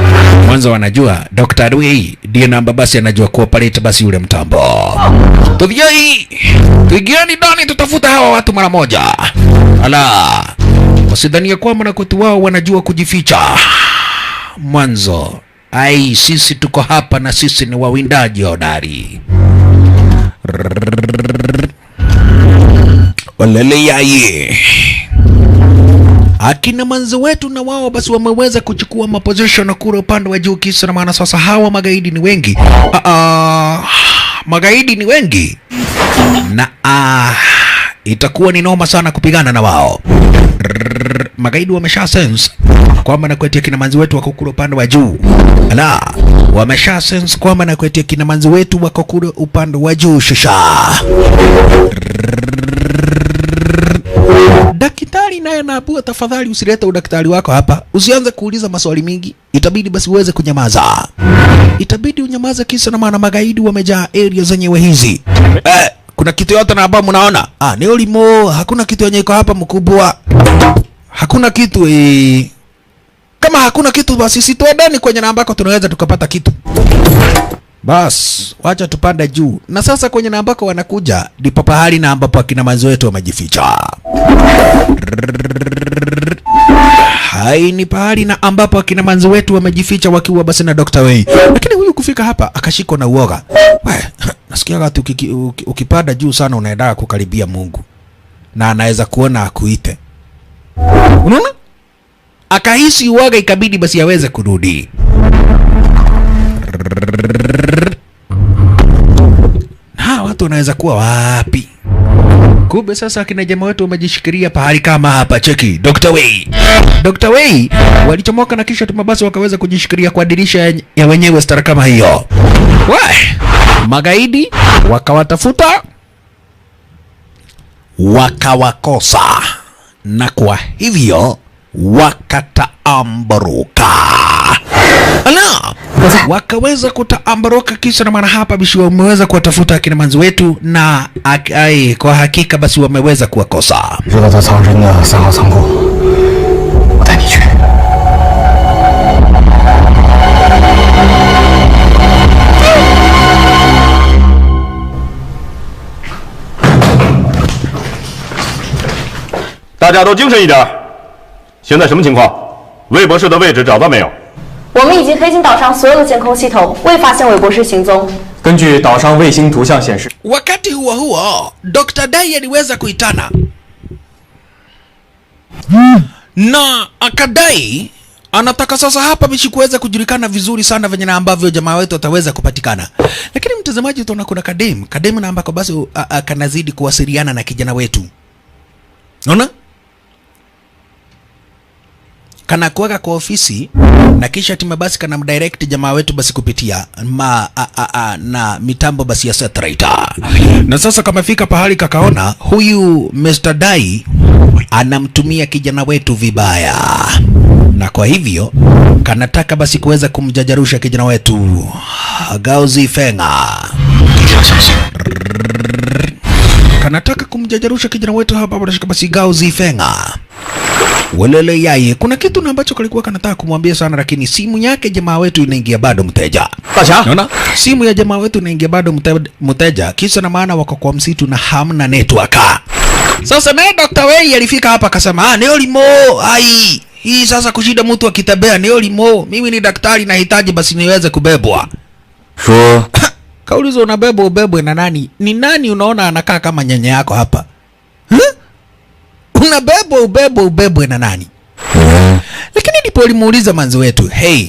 A: Mwanzo wanajua Dr. Wei ndiye namba basi anajua kuoperate basi yule mtambo. Tuvioi, tuingieni ndani tutafuta hawa watu mara moja. Ala, wasidhania kwamba na kwetu wao wanajua kujificha. Mwanzo ai, sisi tuko hapa na sisi ni wawindaji hodari. Walele yaye. Akina manzi wetu na wao basi wameweza kuchukua maposition na kura upande wa juu, kisa na maana sasa hawa magaidi ni wengi. Magaidi ni wengi na itakuwa ni noma sana kupigana na wao. Magaidi wamesha sense kwamba na kwetia kina manzi wetu wako kule upande wa juu. Ala, wamesha sense kwamba na kwetia kina manzi wetu wako kule upande wa juu shusha. Daktari naye anaambiwa tafadhali usilete udaktari wako hapa. Usianze kuuliza maswali mingi. Itabidi basi uweze kunyamaza. Itabidi unyamaze kisa na maana magaidi wamejaa area zenyewe hizi. Kuna kitu yote na ambao mnaona? Ah, ni ulimo, hakuna kitu yenye iko hapa mkubwa. Hakuna kitu Kama hakuna kitu basi situendeni kwenye na ambako tunaweza tukapata kitu. Bas, wacha tupande juu. Na sasa kwenye na ambako wanakuja ndipo pahali na ambapo akina manzi wetu wamejificha. Hai ni pahali na ambapo akina manzi wetu wamejificha wakiwa basi na Dr. Wei. Lakini huyu kufika hapa akashikwa na uoga. We, nasikia watu ukipanda juu sana unaenda kukaribia Mungu. Na anaweza kuona akuite. Unaona? Akahisi uoga ikabidi basi aweze kurudi. Na watu wanaweza kuwa wapi? Kumbe sasa akina jamaa wetu wamejishikilia pahali kama hapa. Cheki Dr. Wei. Dr. Wei walichomoka na kisha tumabasi wakaweza kujishikilia kwa dirisha ya wenyewe stara kama hiyo. Wai, magaidi wakawatafuta wakawakosa, na kwa hivyo wakataambaruka. Ala, wakaweza kutaambaruka kisha na maana hapa bishi wameweza kuwatafuta akina manzi wetu na kwa hakika basi wameweza kuwakosa. Wakati huo huo, Dr. Dai aliweza kuitana na akadai anataka sasa hapa bishi kuweza kujulikana vizuri sana venye na ambavyo jamaa wetu ataweza kupatikana. Lakini mtazamaji utaona kuna Kadem na ambako basi kanazidi kuwasiliana na kijana wetu. Unaona? Kana kuweka kwa ofisi na kisha timu basi kana mdirect jamaa wetu basi kupitia ma na mitambo basi ya satellite. Na sasa kama fika pahali kakaona huyu Mr. Dai anamtumia kijana wetu vibaya. Na kwa hivyo kanataka basi kuweza kumjajarusha kijana wetu Gao Zifenga. Kanataka kumjajarusha kijana wetu hapa basi Gao Zifenga. Welele yai, kuna kitu na ambacho kalikuwa kanataka kumwambia sana, lakini simu yake jamaa wetu inaingia bado mteja. Unaona? Simu ya jamaa wetu inaingia bado mteja. Kisa na maana wako kwa msitu na hamna network. Sasa naye Dr. Wei alifika hapa akasema, "Ah, neolimo, ai, hii sasa kushida mtu akitembea neolimo. Mimi ni daktari nahitaji basi niweze kubebwa." Sure. Kaulizo unabebwa ubebwe na nani? Ni nani unaona anakaa kama nyanya yako hapa? Huh? Unabebwa ubebwe ubebwe na nani? Lakini ndipo alimuuliza manzi wetu, "Hey,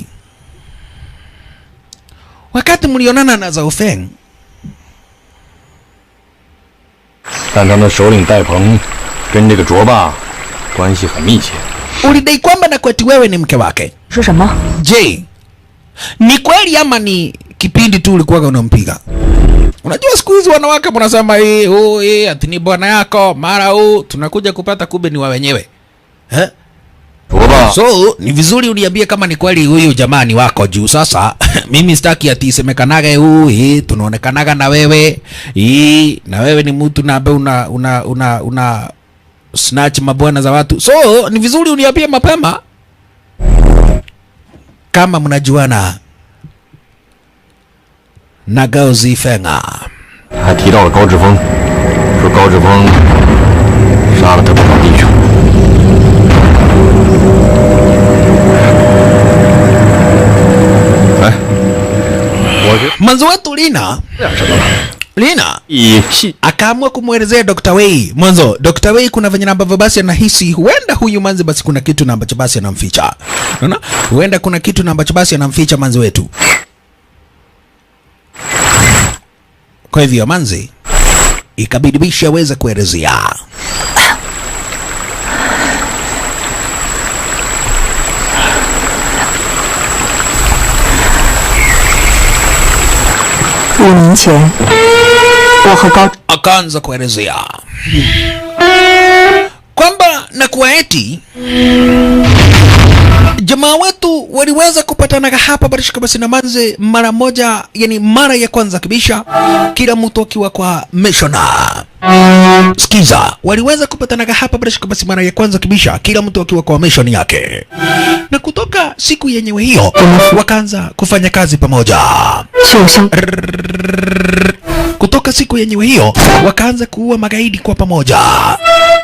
A: wakati mlionana na Zhao Feng, ulidai kwamba na kweti wewe ni mke wake. Je, ni kweli ama ni kipindi tu ulikuwa unampiga? Unajua siku hizi wanawake mnasema ati ni bwana yako, mara tunakuja kupata kumbe ni wa wenyewe. Eh? So ni vizuri uniambie kama ni kweli huyu jamani wako juu sasa mimi sitaki ati isemekanage tunaonekanaga na wewe na wewe ni mtu na ambaye una snatch mabwana za watu. So ni vizuri uniambie mapema kama mnajuana na Gao Zifenga."
D: 还提到了高志峰，说高志峰杀了他不少弟兄。哎，我觉
A: Manzo wetu Lina Lina akaamua kumwelezea Dr. Wei. Mwanzo Dr. Wei kuna venye ambavyo basi anahisi huenda huyu manzi basi kuna kitu na ambacho basi anamficha. Unaona? Huenda kuna kitu na ambacho basi anamficha manzi wetu. Kwa hivyo manzi ikabidi bisha aweze kuelezea.
B: 5年前，我和高
A: Akaanza kuelezea kwamba na kuwa eti jamaa wetu waliweza kupatana hapa barishika basi na manze mara moja, yani mara ya kwanza kabisa, kila mtu akiwa kwa mishona. Sikiza, waliweza kupatana hapa barishika basi mara ya kwanza kabisa, kila mtu akiwa kwa mission yake, na kutoka siku yenyewe hiyo wakaanza kufanya kazi pamoja.
B: 是我相
A: Kutoka siku yenyewe hiyo wakaanza kuua magaidi kwa pamoja.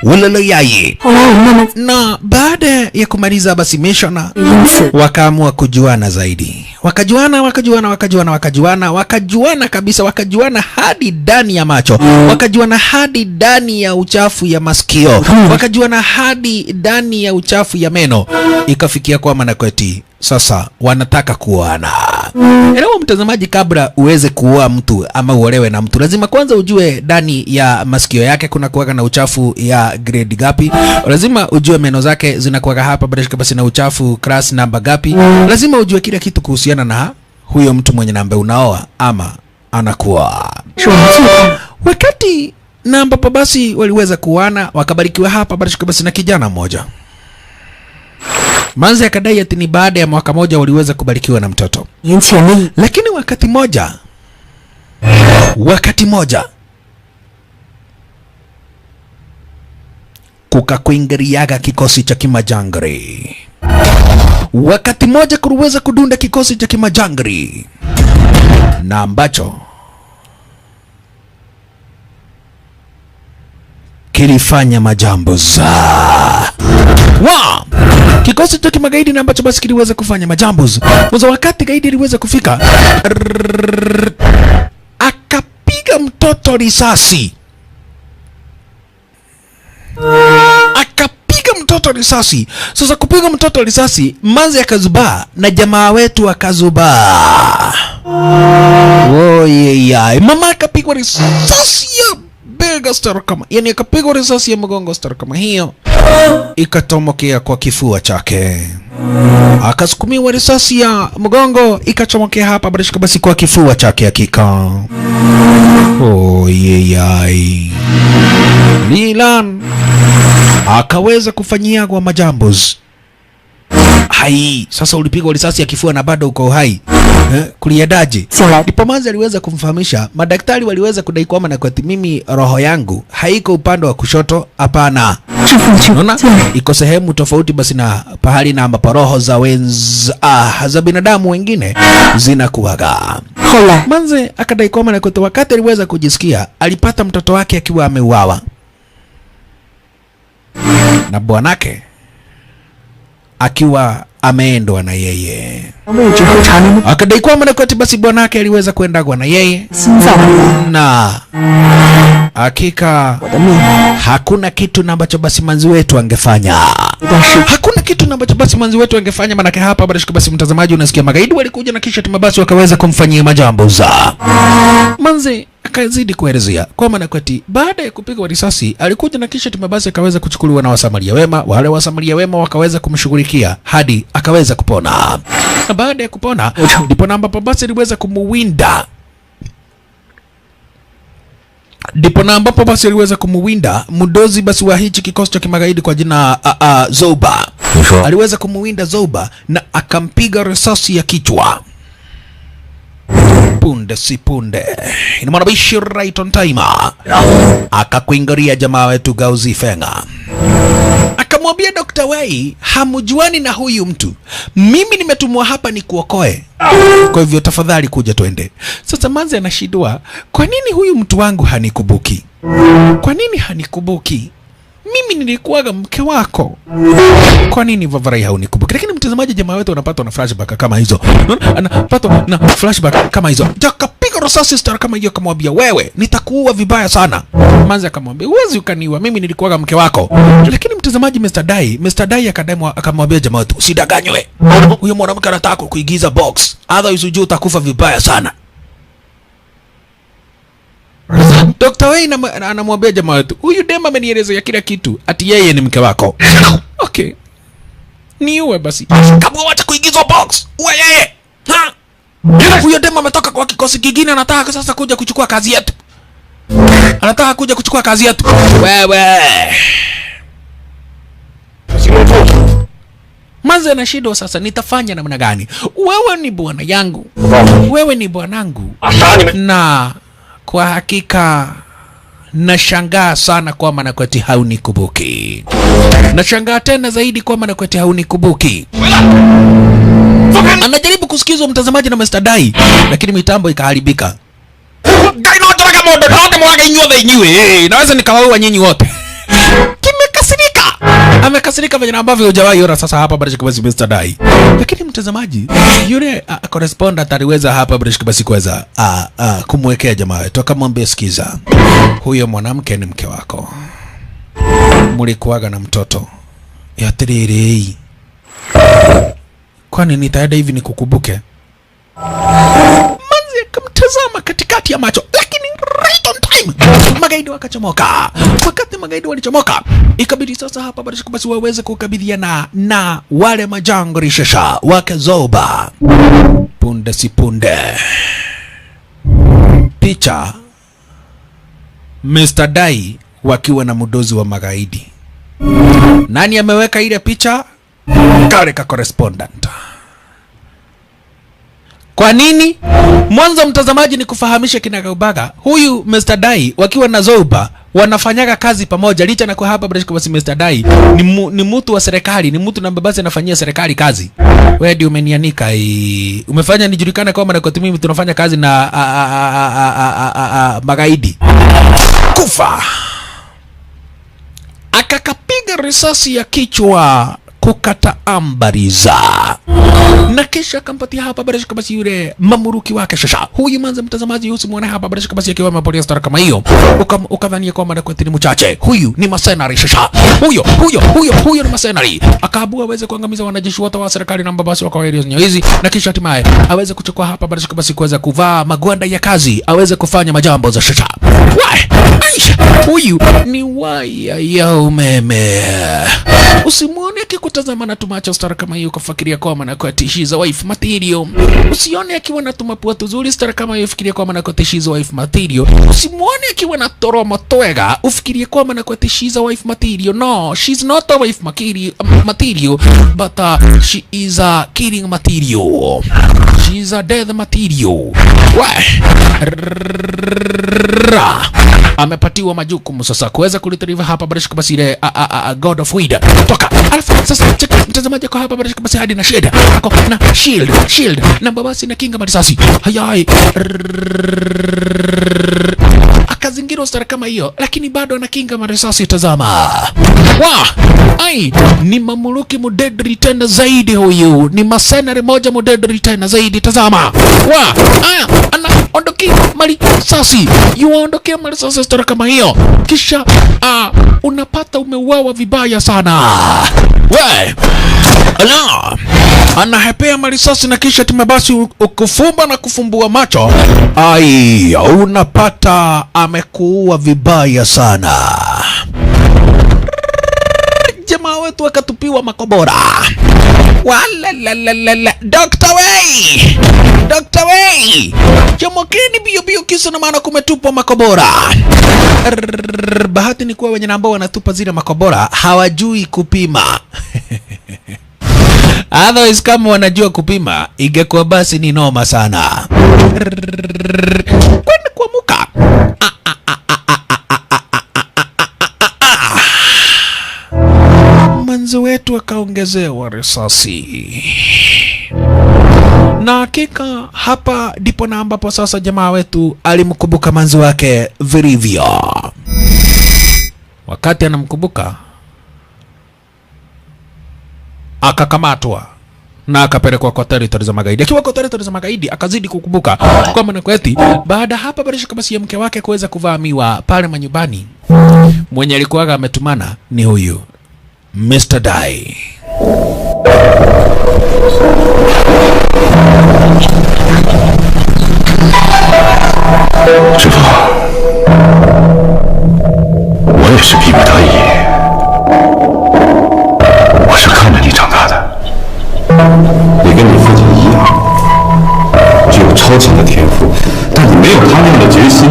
A: Uloloyai.
B: 后来我慢慢
A: Na baada ya kumaliza basi mission
B: 因此
A: wakaamua kujuana zaidi, wakajuana wakajuana wakajuana wakajuana wakajuana kabisa, wakajuana hadi ndani ya macho, wakajuana hadi ndani ya uchafu ya masikio, wakajuana hadi ndani ya uchafu ya meno. Ikafikia kwamba na kweti sasa wanataka kuoana. Elewa mtazamaji, kabla uweze kuoa mtu ama uolewe na mtu, lazima kwanza ujue ndani ya masikio yake kuna kuwaga na uchafu ya grade gapi, lazima ujue meno zake zinakuwaga hapa basi na uchafu class namba gapi, lazima ujue kila kitu kuhusiana na huyo mtu mwenye namba unaoa ama anakuoa.
B: 是我们最后
A: Wakati na ambapo basi waliweza kuoana, wakabarikiwa hapa basi na kijana mmoja. Manzi akadai ati ni baada ya mwaka moja waliweza kubarikiwa na mtoto.
B: 年前的一
A: Lakini wakati moja kukakuingiriaga kikosi cha kimajangri. Wakati moja kuliweza kudunda kikosi cha kimajangri na ambacho kilifanya majambo za wa kikosi cha kimagaidi na ambacho basi kiliweza kufanya majambo. Mwanzo wakati gaidi aliweza kufika, akapiga mtoto risasi, akapiga mtoto risasi. Sasa kupiga mtoto risasi, manzi akazubaa na jamaa wetu akazubaa. Oyeyai, mama akapigwa risasi ya bega star kama, yani akapigwa risasi ya mgongo star kama hiyo, ikatomokea kwa kifua chake. Akasukumiwa risasi ya mgongo ikachomokea hapa barishika basi kwa kifua chake hakika. Oyeyai, Lilan akaweza kufanyia kwa majambos. Hai, sasa ulipigwa risasi ya kifua na bado uko hai. Kuliendaje?
B: 醒来
A: Ndipo manzi aliweza kumfahamisha, madaktari waliweza kudai kwamba na kwa mimi roho yangu haiko upande wa kushoto, hapana.
B: 志奋去
A: Unaona?
B: 见
A: Iko sehemu tofauti basi na pahali na ambapo roho za wenz, za binadamu wengine zinakuwaga.
B: 后来
A: Manze akadai kwamba na kwa wakati aliweza kujisikia, alipata mtoto wake akiwa ameuawa na bwanake akiwa ameendwa na yeye.
B: 位置和常人的
A: Akadai kwamba na kwati basi bwanake aliweza kuendagwa na yeye
B: 心脏
A: na hakika
B: 我的命
A: hakuna kitu na ambacho basi manzi wetu angefanya.
B: 一段时间
A: Hakuna kitu na ambacho basi manzi wetu angefanya, manake hapa basi basi mtazamaji, unasikia magaidi walikuja na kisha basi wakaweza kumfanyia majambo za manzi. Akazidi kuelezea kwa maana kwati baada ya kupigwa risasi alikuja na kisha basi akaweza kuchukuliwa na wasamaria wema. Wale wasamaria wema wakaweza kumshughulikia hadi akaweza kupona, na baada ya kupona ndipo na ambapo basi aliweza kumuwinda ndipo na ambapo basi aliweza kumuwinda mdozi basi wa hichi kikosi cha kimagaidi kwa jina Zoba.
D: 你说
A: Aliweza kumuwinda Zoba na akampiga risasi ya kichwa. Punde si punde, ina maana bishi right on time, akakuingiria jamaa wetu Gauzi Fenga akamwambia Dr. Wei, hamjuani na huyu mtu, mimi nimetumwa hapa ni kuokoe, kwa hivyo tafadhali kuja twende. Sasa manzi anashindwa, kwa nini huyu mtu wangu hanikubuki? Kwa nini hanikubuki? Mimi nilikuwaga mke wako, kwa nini Vavarai haunikumbuki? Lakini mtazamaji, jamaa wetu anapatwa na flashback kama hizo, unaona, anapatwa na flashback kama hizo, akapiga risasi star kama hiyo, akamwambia wewe, nitakuua vibaya sana. Manzi akamwambia huwezi ukaniua, mimi nilikuwaga mke wako. Lakini mtazamaji, Mr. Dai akamwambia jamaa wetu, usidanganywe, huyo mwanamke anataka kukuingiza box, otherwise ujue utakufa vibaya sana. Dr. Wayne anamwambia jamaa wetu, huyu dema amenielezea kila kitu, ati yeye ni mke wako. Okay, niue basi. Kama wacha kuingizwa box, uwe yeye. Ha! Huyo demu ametoka kwa kikosi kingine, anataka sasa kuja kuchukua kazi yetu. Anataka kuja kuchukua kazi yetu. Wewe. Manze anashindwa sasa, nitafanya namna gani? Wewe ni bwana yangu. Wewe ni bwanangu. Na kwa hakika nashangaa sana kwa maana kweti haunikumbuki. Nashangaa tena zaidi kwa maana kweti haunikumbuki. Anajaribu kusikizwa mtazamaji na Mr. Dai, lakini mitambo ikaharibika. Gai no taraga mondo no ndimwage inyuothe inyuĩ. Naweza nikawaua nyinyi wote. Kimekasirika. Amekasirika vile ambavyo hujawahi ona sasa hapa British Kabasi Mr. Dai. Lakini mtazamaji, yule correspondent aliweza hapa British Kabasi kuweza kumwekea jamaa wetu, akamwambia sikiza, huyo mwanamke ni mke wako. Mlikuaga na mtoto. Ya tiriri. Kwani nitaenda hivi nikukumbuke? Manzi akamtazama katikati ya macho, lakini right on time magaidi wakachomoka. Wakati magaidi walichomoka, ikabidi sasa hapa basi waweze kukabidhiana na wale majangili shasha wake Zoba. Punde si punde, picha Mr. Dai wakiwa na mdozi wa magaidi. Nani ameweka ile picha? Kale ka correspondent. Kwa nini? Mwanzo mtazamaji ni kufahamisha kinagaubaga, huyu Mr. Dai wakiwa na Zoba wanafanyaga kazi pamoja, licha na kwa hapa basi Mr. Dai ni mtu wa serikali, ni mtu na babasi anafanyia serikali kazi. Wewe ndio umenianika, umefanya nijulikane kama na kwa mimi tunafanya kazi na magaidi. Kufa. Akakapiga risasi ya kichwa kukata ambariza. Na kisha akampatia hapa barasha basi yule mamuruki wake shasha. Huyu manze mtazamaji usimuone hapa barasha basi akiwa amepolia star kama hiyo. Ukadhania kwamba na kweti ni mchache. Huyu ni mercenary shasha. Huyo ni mercenary. Akaabua aweze kuangamiza wanajeshi wote wa serikali na basi wa kawaida hizi, na kisha hatimaye aweze kuchukua hapa barasha basi kuweza kuvaa magwanda ya kazi, aweze kufanya majambo za shasha. Huyu ni waya ya umeme. Usimuone akikutazama na tumacho star kama hiyo ukafikiria kwamba na kwa she's a wife material. Usione akiwa na tumapua tuzuri star kama hiyo ufikirie kwamba na kwa she's a wife material. Usimuone akiwa na toromo twega ufikirie kwamba na kwa she's a wife material. No, she's not a wife material, but she is a killing material. She's a death material. Why? Amepatiwa majukumu sasa kuweza kulitrieve hapa barishika basi ile God of Weed. Toka. Alafu sasa check mtazamaji kwa hapa barishika basi hadi na shade. Ako na shield na babasi na kinga marisasi. Hayai. Akazingirwa star kama hiyo, lakini bado ana kinga marisasi. Tazama. Wa! Ai, ni mamuluki mudedri tena zaidi huyu. Ni mercenary moja mudedri tena zaidi. Tazama. Wa! Aya, anaondokia marisasi. Yuondokea marisasi star kama hiyo. Kisha unapata umeuawa vibaya sana. We! Ala! Anahepea marisasi na kisha tumebasi ukufumba na kufumbua macho. Ai, unapata amekuua vibaya sana. Jamaa wetu akatupiwa makobora. Wala Dr. Wei! Dr. Wei! Chomokeni bio bio kisa na maana kumetupwa makobora. Bahati ni kuwa wenye ambao wanatupa zile makobora hawajui kupima. Otherwise kama wanajua kupima ingekuwa basi ni noma sana. Kwenda kuamuka. Manzi wetu akaongezewa risasi. Na hakika hapa ndipo na ambapo sasa jamaa wetu alimkumbuka manzi wake vilivyo. Wakati anamkumbuka akakamatwa na akapelekwa kwa territory za magaidi. Akiwa kwa territory za magaidi akazidi kukumbuka kwa maana kweti baada hapa barishika basi ya mke wake kuweza kuvamiwa pale manyumbani, mwenye alikuwa ametumana ni huyu Mr. Dai.
D: 师傅，我也是逼不得已，我是看着你长大的，你跟你父亲一样，绝超强的天赋，但你没有他那样的决心。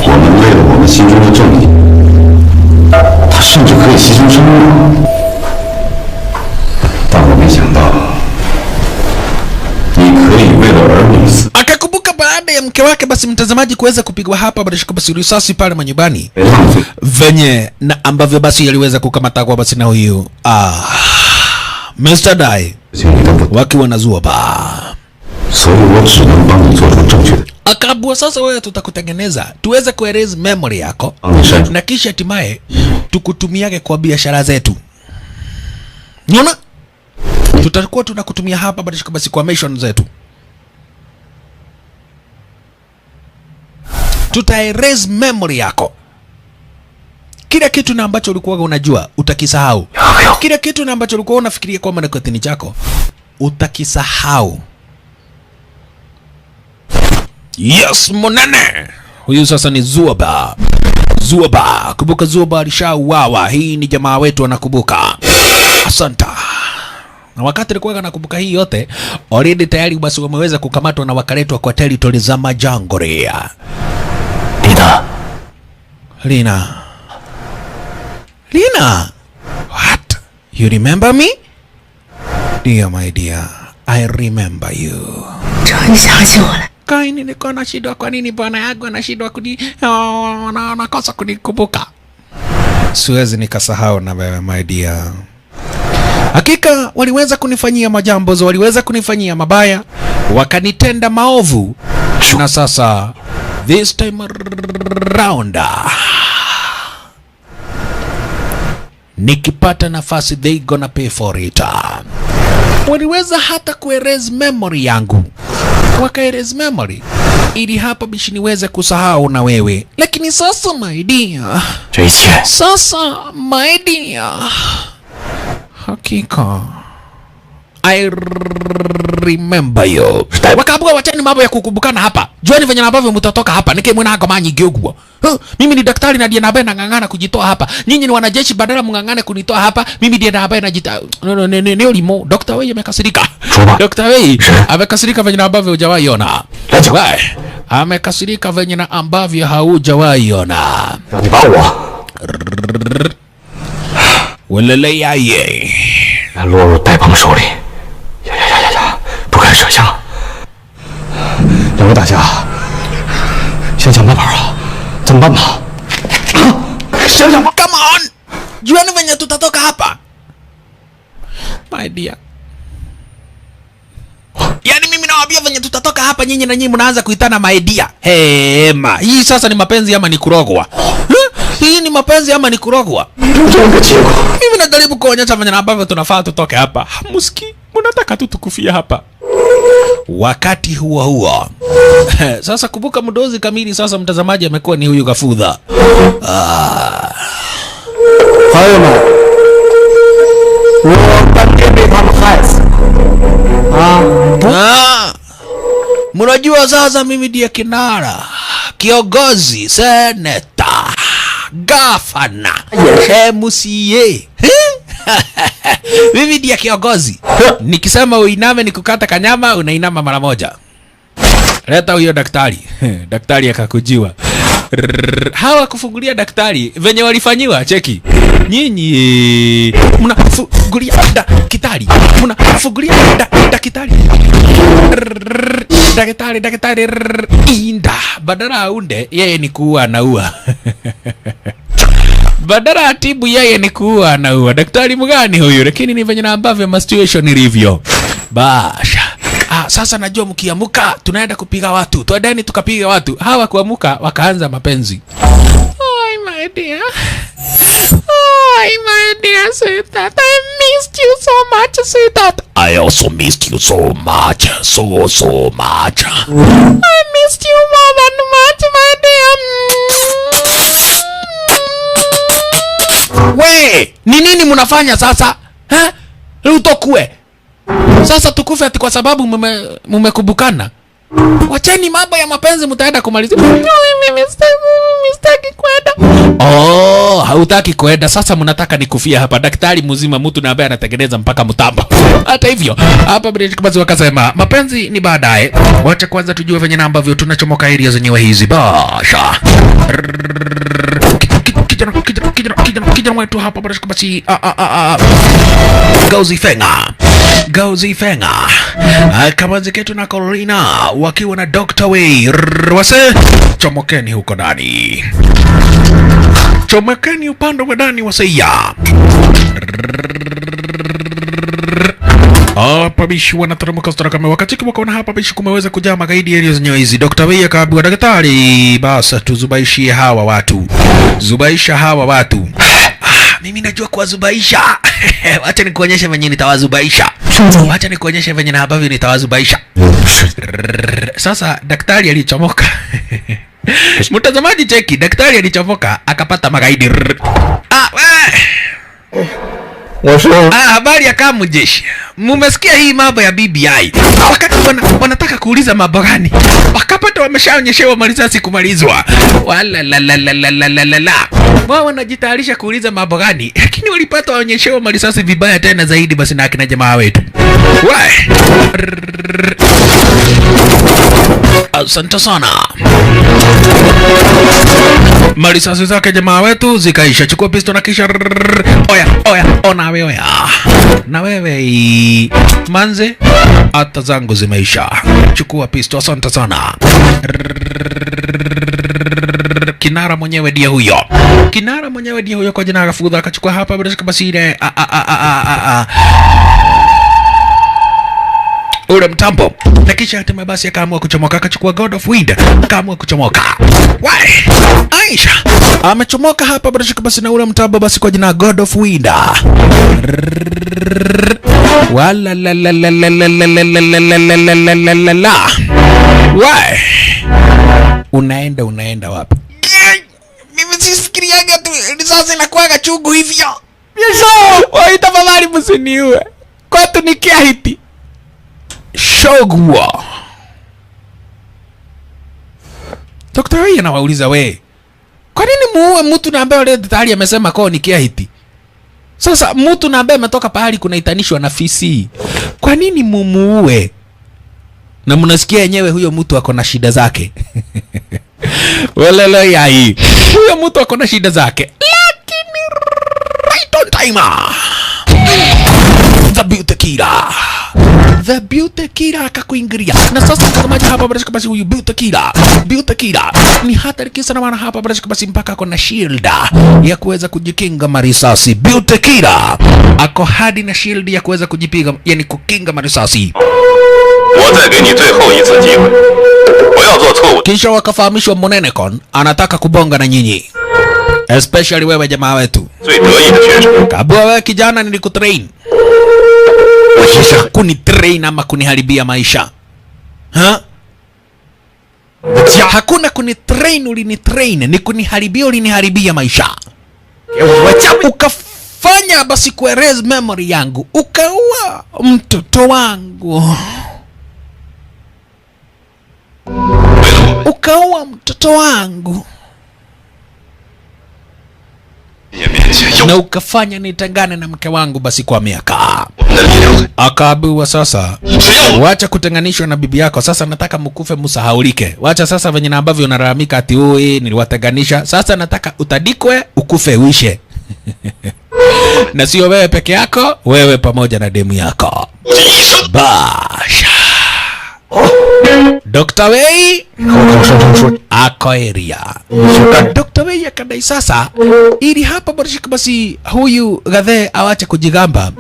D: 我们为了我们心中的正义，他甚至可以牺牲生命。但我没想到，你可以为了儿女死。
A: Akakumbuka baada ya mke wake basi mtazamaji kuweza kupigwa hapa basi basi risasi pale manyumbani venye na ambavyo basi yaliweza kukamata kwa basi na huyu Mr. Dai wakiwa na Zuoba. Akaambiwa sasa wewe tutakutengeneza tuweze kuerase memory yako na kisha hatimaye tukutumiage kwa biashara zetu. Unaona? Tutakuwa tunakutumia hapa basi kwa mission zetu. Tuta erase memory yako. Kila kitu na ambacho ulikuwa unajua utakisahau. Kila kitu na ambacho ulikuwa unafikiria kwamba ni kotini chako utakisahau. Yes, monene. Huyu sasa ni Zuoba. Zuoba. Kumbuka Zuoba alishauawa. Hii ni jamaa wetu anakumbuka. Asante. Na wakati alikuwa anakumbuka hii yote, already tayari basi wameweza kukamatwa na wakaletwa kwa territory za Majangoria.
C: Lina.
A: Lina. Lina. What? You remember me? Dear my dear, I remember you. Kai nilikuwa nashindwa kwa nini bwana yangu anashindwa kuni anakosa kunikumbuka. Siwezi nikasahau na wewe my dear. Hakika waliweza kunifanyia majambo, waliweza kunifanyia mabaya, wakanitenda maovu. Na sasa this time round nikipata nafasi they gonna pay for it. Waliweza hata kuerase memory yangu. Waka erase memory ili hapa bishi niweze kusahau na wewe. Lakini sasa my dear, sasa my dear, hakika I remember you. Wakaambiwa wacheni mambo ya kukumbukana hapa. Jueni venye ambavyo mtatoka hapa. Nike mwana ngoma nyingi uguo. Mimi ni daktari na ndiye na ambaye nang'ang'ana kujitoa hapa. Nyinyi ni wanajeshi badala mng'ang'ane kunitoa hapa. Mimi ndiye na ambaye najita. No no no ni ulimo. Dr. Wei amekasirika. Dr. Wei amekasirika venye ambavyo hujawahi ona. Wewe amekasirika venye na ambavyo haujawahi ona. Walele yaye.
C: 那落入戴鹏手里。呀呀呀呀呀！不敢设想。两位大侠，想想办法啊，怎么办吧？想想办。
A: Come on, jueni venye tutatoka hapa, my dear. Yani mimi nawaambia venye tutatoka hapa, nyinyi na nyinyi mnaanza kuitana my dear. Hema, hii sasa ni mapenzi ama ni kurogwa? Hii ni mapenzi ama ni kurogwa? Mimi najaribu kuonyesha venye ambavyo tunafaa tutoke hapa. Hamsikii, mnataka tu tukufia hapa. Wakati huo huo sasa kumbuka mdozi kamili sasa mtazamaji amekuwa ni huyu Gafudha. Mnajua sasa mimi ndiye kinara, kiongozi, seneta, gavana, MCA. Mimi ndiye kiongozi. Nikisema uiname nikukata kanyama unainama mara moja. Leta huyo daktari. Daktari akakujiwa. Hawa kufungulia daktari venye walifanyiwa cheki. Nyinyi mnafungulia daktari. Mnafungulia daktari. Daktari daktari inda. Badala aunde yeye ni kuua anaua. Badala atibu yeye ni kuua anaua. Daktari mgani huyu? Lakini ni venye na ambavyo ma situation ilivyo. Basha. Sasa najua mkiamuka tunaenda kupiga watu. Twendeni tukapiga watu. Hawa kuamuka wakaanza mapenzi. Oh my dear. Oh my dear sweetheart. I missed you so much sweetheart. I also missed you so much. So much. I missed you more than much my dear. We, ni nini mnafanya sasa? Ha? Utokue. Sasa tukufe ati kwa sababu mumekubukana. Wacheni mambo ya mapenzi, mtaenda kumaliza. Mimi sitaki kwenda. Oh, hautaki kwenda. Sasa mnataka nikufia hapa. Daktari mzima, mtu na ambaye anatengeneza mpaka mtambo. Hata hivyo, hapa British basi wakasema mapenzi ni baadaye. Wacha kwanza tujue venye na ambavyo tunachomoka area zenyewe hizi. Basha. Kijana wetu hapa British basi Gozi Fenga. Gozi Fenga. Kama zetu na Corina wakiwa na Dr. Wei. Wase chomokeni huko ndani. Chomokeni upande wa ndani waseia. Hapa bishi wanateremka stara kama wakati wakaona hapa bishi kumeweza kujaa magaidi yaliyo zenyewe hizi. Dr. Wei akaambiwa daktari, basi tuzubaishie hawa watu. Zubaisha hawa watu. Mimi najua kuwazubaisha. Wacha nikuonyeshe venye nitawazubaisha. Wacha nikuonyeshe venye na ambavyo nitawazubaisha. Sasa daktari alichomoka. Mtazamaji cheki, daktari alichomoka akapata magaidi. Habari ya kamu jeshi. Mumesikia hii mambo ya BBI. Wakati wanataka kuuliza mambo gani, wakapata wameshaonyeshewa marisasi kumalizwa. Wala la la la la la la la la. Wao wanajitayarisha kuuliza mambo gani, lakini walipata waonyeshewa marisasi vibaya tena zaidi basi na akina jamaa wetu. Wai. Asante sana. Marisasi zake jamaa wetu zikaisha. Chukua pistol na kisha oya oya ona wewe oya. Na wewe manze, hata zangu zimeisha. Chukua pistol, asante sana. Kinara mwenyewe ndiye huyo. Kinara mwenyewe ndiye huyo kwa jina Gafudha. Akachukua hapa bila shaka basi ile ule mtambo. Na kisha hatimaye basi akaamua kuchomoka. Akachukua God of Wind, akaamua kuchomoka. Why? Aisha amechomoka hapa bila shaka basi na ule mtambo basi kwa jina God of Wind. Wala la la la la la la la la la la la la la la. Why? Unaenda wapi? Mimi sifikiriaga tu risasi inakuwaga chungu hivyo. Wai tafadhali msiniue. Kwetu ni kiahiti. Shogwa. Dr. Wei anawauliza we, kwa nini muue mtu na ambaye leo tayari amesema kwao ni kiahiti? Sasa mtu na ambaye ametoka pahali kunaitanishwa na fisi, kwa nini mumuue? Na mnasikia yenyewe huyo mtu ako na shida zake. Welele yai. Huyo mtu ako na shida zake. Lakini right on time. The Beauty Killer. The Beauty Killer akakuingilia. Na sasa mtazamaji hapa bila shaka basi huyu Beauty Killer. Beauty Killer ni hatari kisa na maana hapa bila shaka basi mpaka ako na shield ya kuweza kujikinga marisasi. Beauty Killer ako hadi na shield ya kuweza kujipiga, yani kukinga marisasi. Kisha wakafahamishwa Monenekon anataka kubonga na nyinyi, especially wewe jamaa wetu. Kabla wewe kijana nilikutrain. Kunitrain ama kuniharibia maisha. Ha? Hakuna kunitrain, ulinitrain, ni kuniharibia, uliniharibia maisha. Ukafanya basi kuerase memory yangu, ukaua mtoto wangu. Ukaua mtoto wangu. Na ukafanya nitengane na mke wangu basi kwa miaka. Akaambiwa sasa, wacha kutenganishwa na bibi yako. Sasa nataka mkufe msahaulike. Wacha sasa venye na ambavyo unalalamika ati wewe niliwatenganisha. Sasa nataka utadikwe ukufe uishe. Na sio wewe peke yako, wewe pamoja na demu yako. Basha. Dr. Wei ako area. Dr. Wei akadai sasa ili hapa barishika basi huyu gadhe awache kujigamba,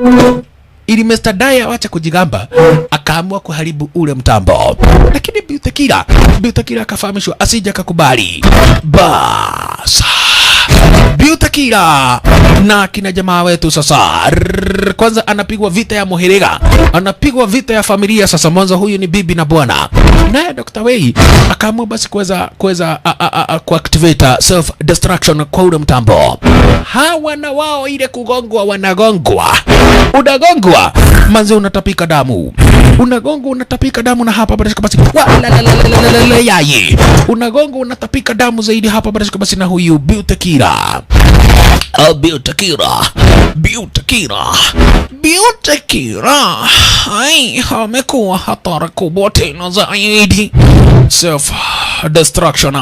A: ili Mr. Dai awache kujigamba, akaamua kuharibu ule mtambo. Lakini Beauty Killer akafahamishwa asije akakubali. Bas Beauty Killer na kina jamaa wetu sasa. Kwanza anapigwa vita ya Moherega, anapigwa vita ya familia sasa. Mwanzo huyu ni bibi na bwana. Naye Dr. Wei akaamua basi kuweza kuactivate self destruction kwa ule mtambo. Hawa na wao ile kugongwa wanagongwa. Unagongwa Manze unatapika damu. Unagongo unatapika damu na hapa basi yayi. Unagongo unatapika damu zaidi hapa basi na huyu Beauty Killer. Oh, Beauty Killer. Beauty Killer. Beauty Killer. Ai, amekuwa hatari kubwa tena zaidi. Self destruction.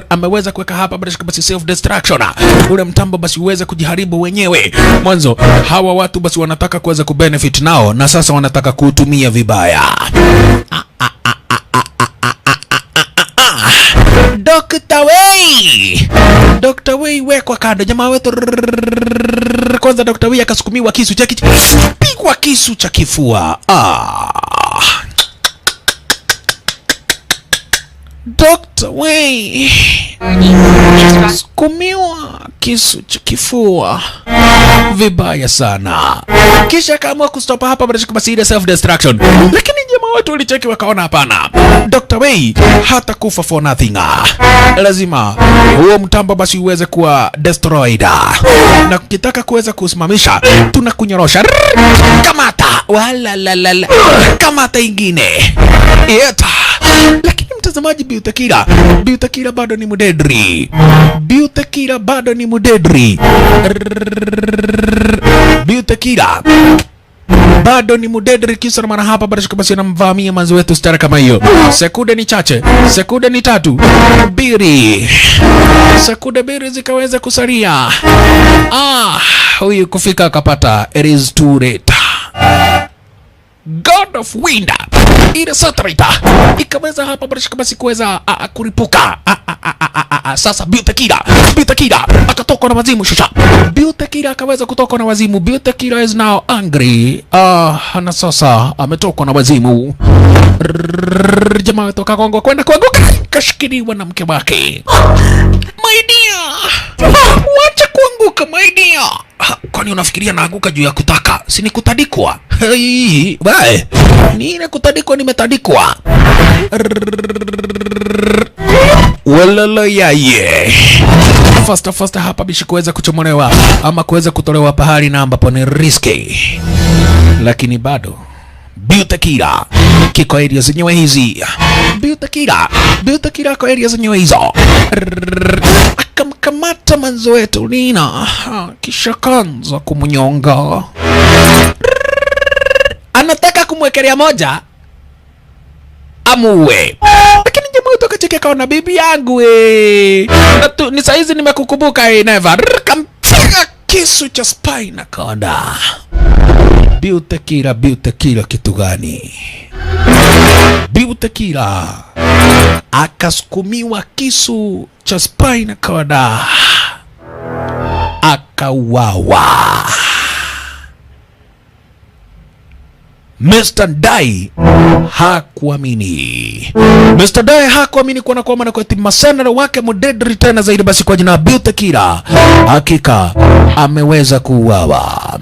A: Ameweza kuweka hapa basi self destruction. Ule mtambo basi uweze kujiharibu wenyewe. Mwanzo hawa watu basi wanataka kuweza kubenefit nao na sasa wanataka kutumia vibaya. Dr. Wei. Dr. Wei wekwa kando. Jamaa wetu kwanza Dr. Wei akasukumiwa kisu cha pigwa kisu cha kifua. Dr. Wei sukumiwa kisu cha kifua vibaya sana. Kisha akaamua kustopa hapa basi ile self destruction. Lakini jamaa watu walicheki wakaona hapana, Dr. Wei hata kufa for nothing. Lazima huo mtambo basi uweze kuwa destroyed. Na ukitaka kuweza kusimamisha tunakunyorosha. Kamata wala la la la. Kamata ingine. Yeta. Lakini mtazamaji, Beauty Killer, Beauty Killer bado ni mudedri. Beauty Killer bado ni mudedri. Beauty Killer bado ni mudedri kisa na maana hapa bado basi anamvamia manzi wetu stara kama hiyo. Sekunde ni chache, sekunde ni 3, 2. Sekunde 2 zikaweza kusalia. Huyu kufika akapata it is too late. God of Wind ile satellite ikaweza hapa basi kuweza kuripuka. Sasa Beauty Killer, Beauty Killer akatoka na wazimu shusha. Beauty Killer akaweza kutoka na wazimu. Beauty Killer is now angry. Na sasa ametoka na wazimu. Jamaa toka Kongo kwenda kuanguka, kashikiliwa na mke wake. My dear, wacha kuanguka my dear. Kwani unafikiria naanguka juu ya kutaka? Si ni kutadikwa? Hey, bye. Ni ile kutadikwa, nimetadikwa. Walala ya ye. Faster faster hapa bishi kuweza kuchomolewa ama kuweza kutolewa pahali na ambapo ni risky. Lakini bado Beauty Killer kiko area zenyewe hizi. Beauty Killer, Beauty Killer kwa area zenyewe hizo. Akamkamata manzo wetu Nina, kisha kanza kumnyonga. Anataka kumwekelea moja amuwe. Lakini jamaa wetu akacheka akaona bibi yangu ni saizi nimekukumbuka never. Kampiga kisu cha spina cord. Beauty Killer, Beauty Killer kitu gani? Beauty Killer akasukumiwa kisu cha spina cord akauawa. Mr. Dai hakuamini. Mr. Dai hakuamini kuona kwamba na kwa masenero wake mudedri tena zaidi basi kwa jina Beauty Killer hakika ameweza kuuawa.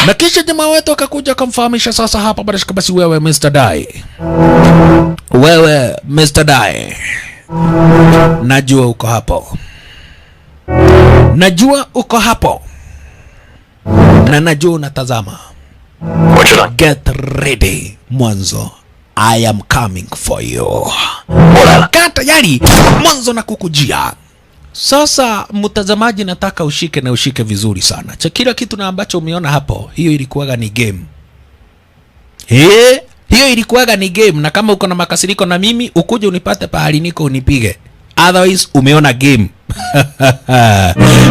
A: Na kisha jamaa wetu akakuja akamfahamisha sasa hapa basi wewe Mr. Dai. Wewe Mr. Dai, najua uko hapo. Najua uko hapo. Na najua unatazama. Get ready mwanzo, I am coming for you. Kaa tayari mwanzo na kukujia. Sasa mtazamaji, nataka ushike na ushike vizuri sana. Cha kila kitu na ambacho umeona hapo, hiyo ilikuwaga ni game. Hiyo ilikuwaga ni game, na kama uko na makasiriko na mimi, ukuje unipate pahali niko unipige. Otherwise umeona game.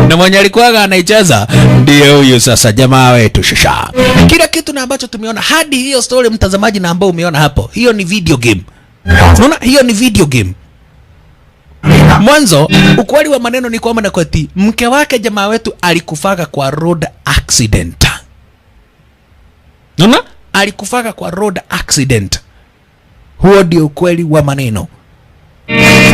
A: Na mwenye alikuwaga anaicheza ndiye huyu sasa jamaa wetu shasha. Kila kitu na ambacho tumeona hadi hiyo story mtazamaji na ambao umeona hapo, hiyo ni video game. Unaona, hiyo ni video game. Mwanzo ukweli wa maneno ni kwamba nakwati mke wake jamaa wetu alikufaga kwa road accident. Unaona? Alikufaga kwa road accident. Huo ndio ukweli wa maneno.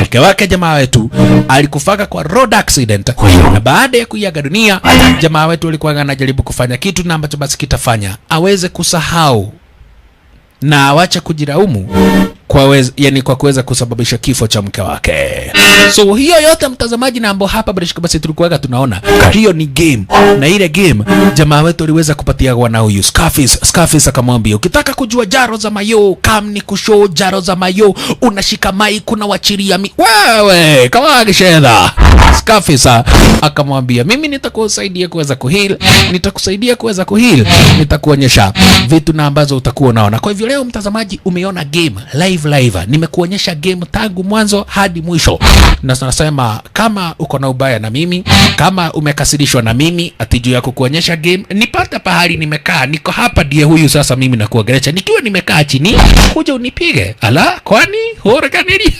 A: Mke wake jamaa wetu alikufaga kwa road accident. Na baada ya kuiaga dunia, jamaa wetu alikuwa anajaribu kufanya kitu na ambacho basi kitafanya aweze kusahau na awache kujilaumu kwa yani kwa kuweza kusababisha kifo cha mke wake. So hiyo yote, mtazamaji, na ambao hapa bila shaka basi tulikuwaga tunaona hiyo ni game, na ile game jamaa wetu aliweza kupatia na huyu Scarface. Scarface akamwambia, ukitaka kujua jaro za mayo, kam ni kushow jaro za mayo, unashika mic kuna wachiria mi wewe kama kishedha. Scarface akamwambia, mimi nitakusaidia kuweza kuheal, nitakusaidia kuweza kuheal, nitakuonyesha vitu na ambazo utakuwa unaona. Kwa hivyo leo, mtazamaji, umeona game live live, nimekuonyesha game tangu mwanzo hadi mwisho, na tunasema kama uko na ubaya na mimi, kama umekasirishwa na mimi ati juu ya kukuonyesha game, nipata pahali nimekaa, niko hapa, ndiye huyu sasa mimi nakuongelesha nikiwa nimekaa chini, kuja unipige. Ala, kwani hurakaniri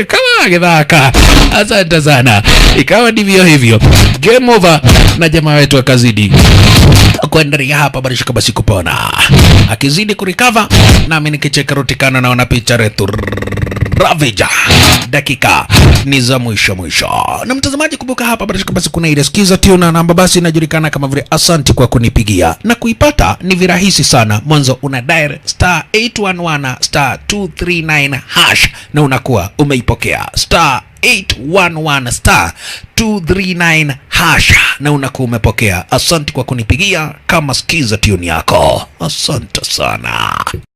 A: kama githaka. Asante sana, ikawa ndivyo hivyo, game over, na jamaa wetu akazidi kuendelea hapa barishika basi kupona, akizidi kurecover, nami nikicheka rutikana, naona picha retu Ravager. Dakika ni za mwisho mwisho. Na mtazamaji, kumbuka hapa barishika basi kuna ile skiza tune namba basi inajulikana kama vile asante kwa kunipigia, na kuipata ni virahisi sana. Mwanzo una dial *811*239# na unakuwa umeipokea *811*239# na unakuwa umepokea. Asante kwa kunipigia kama skiza tune yako. Asante sana.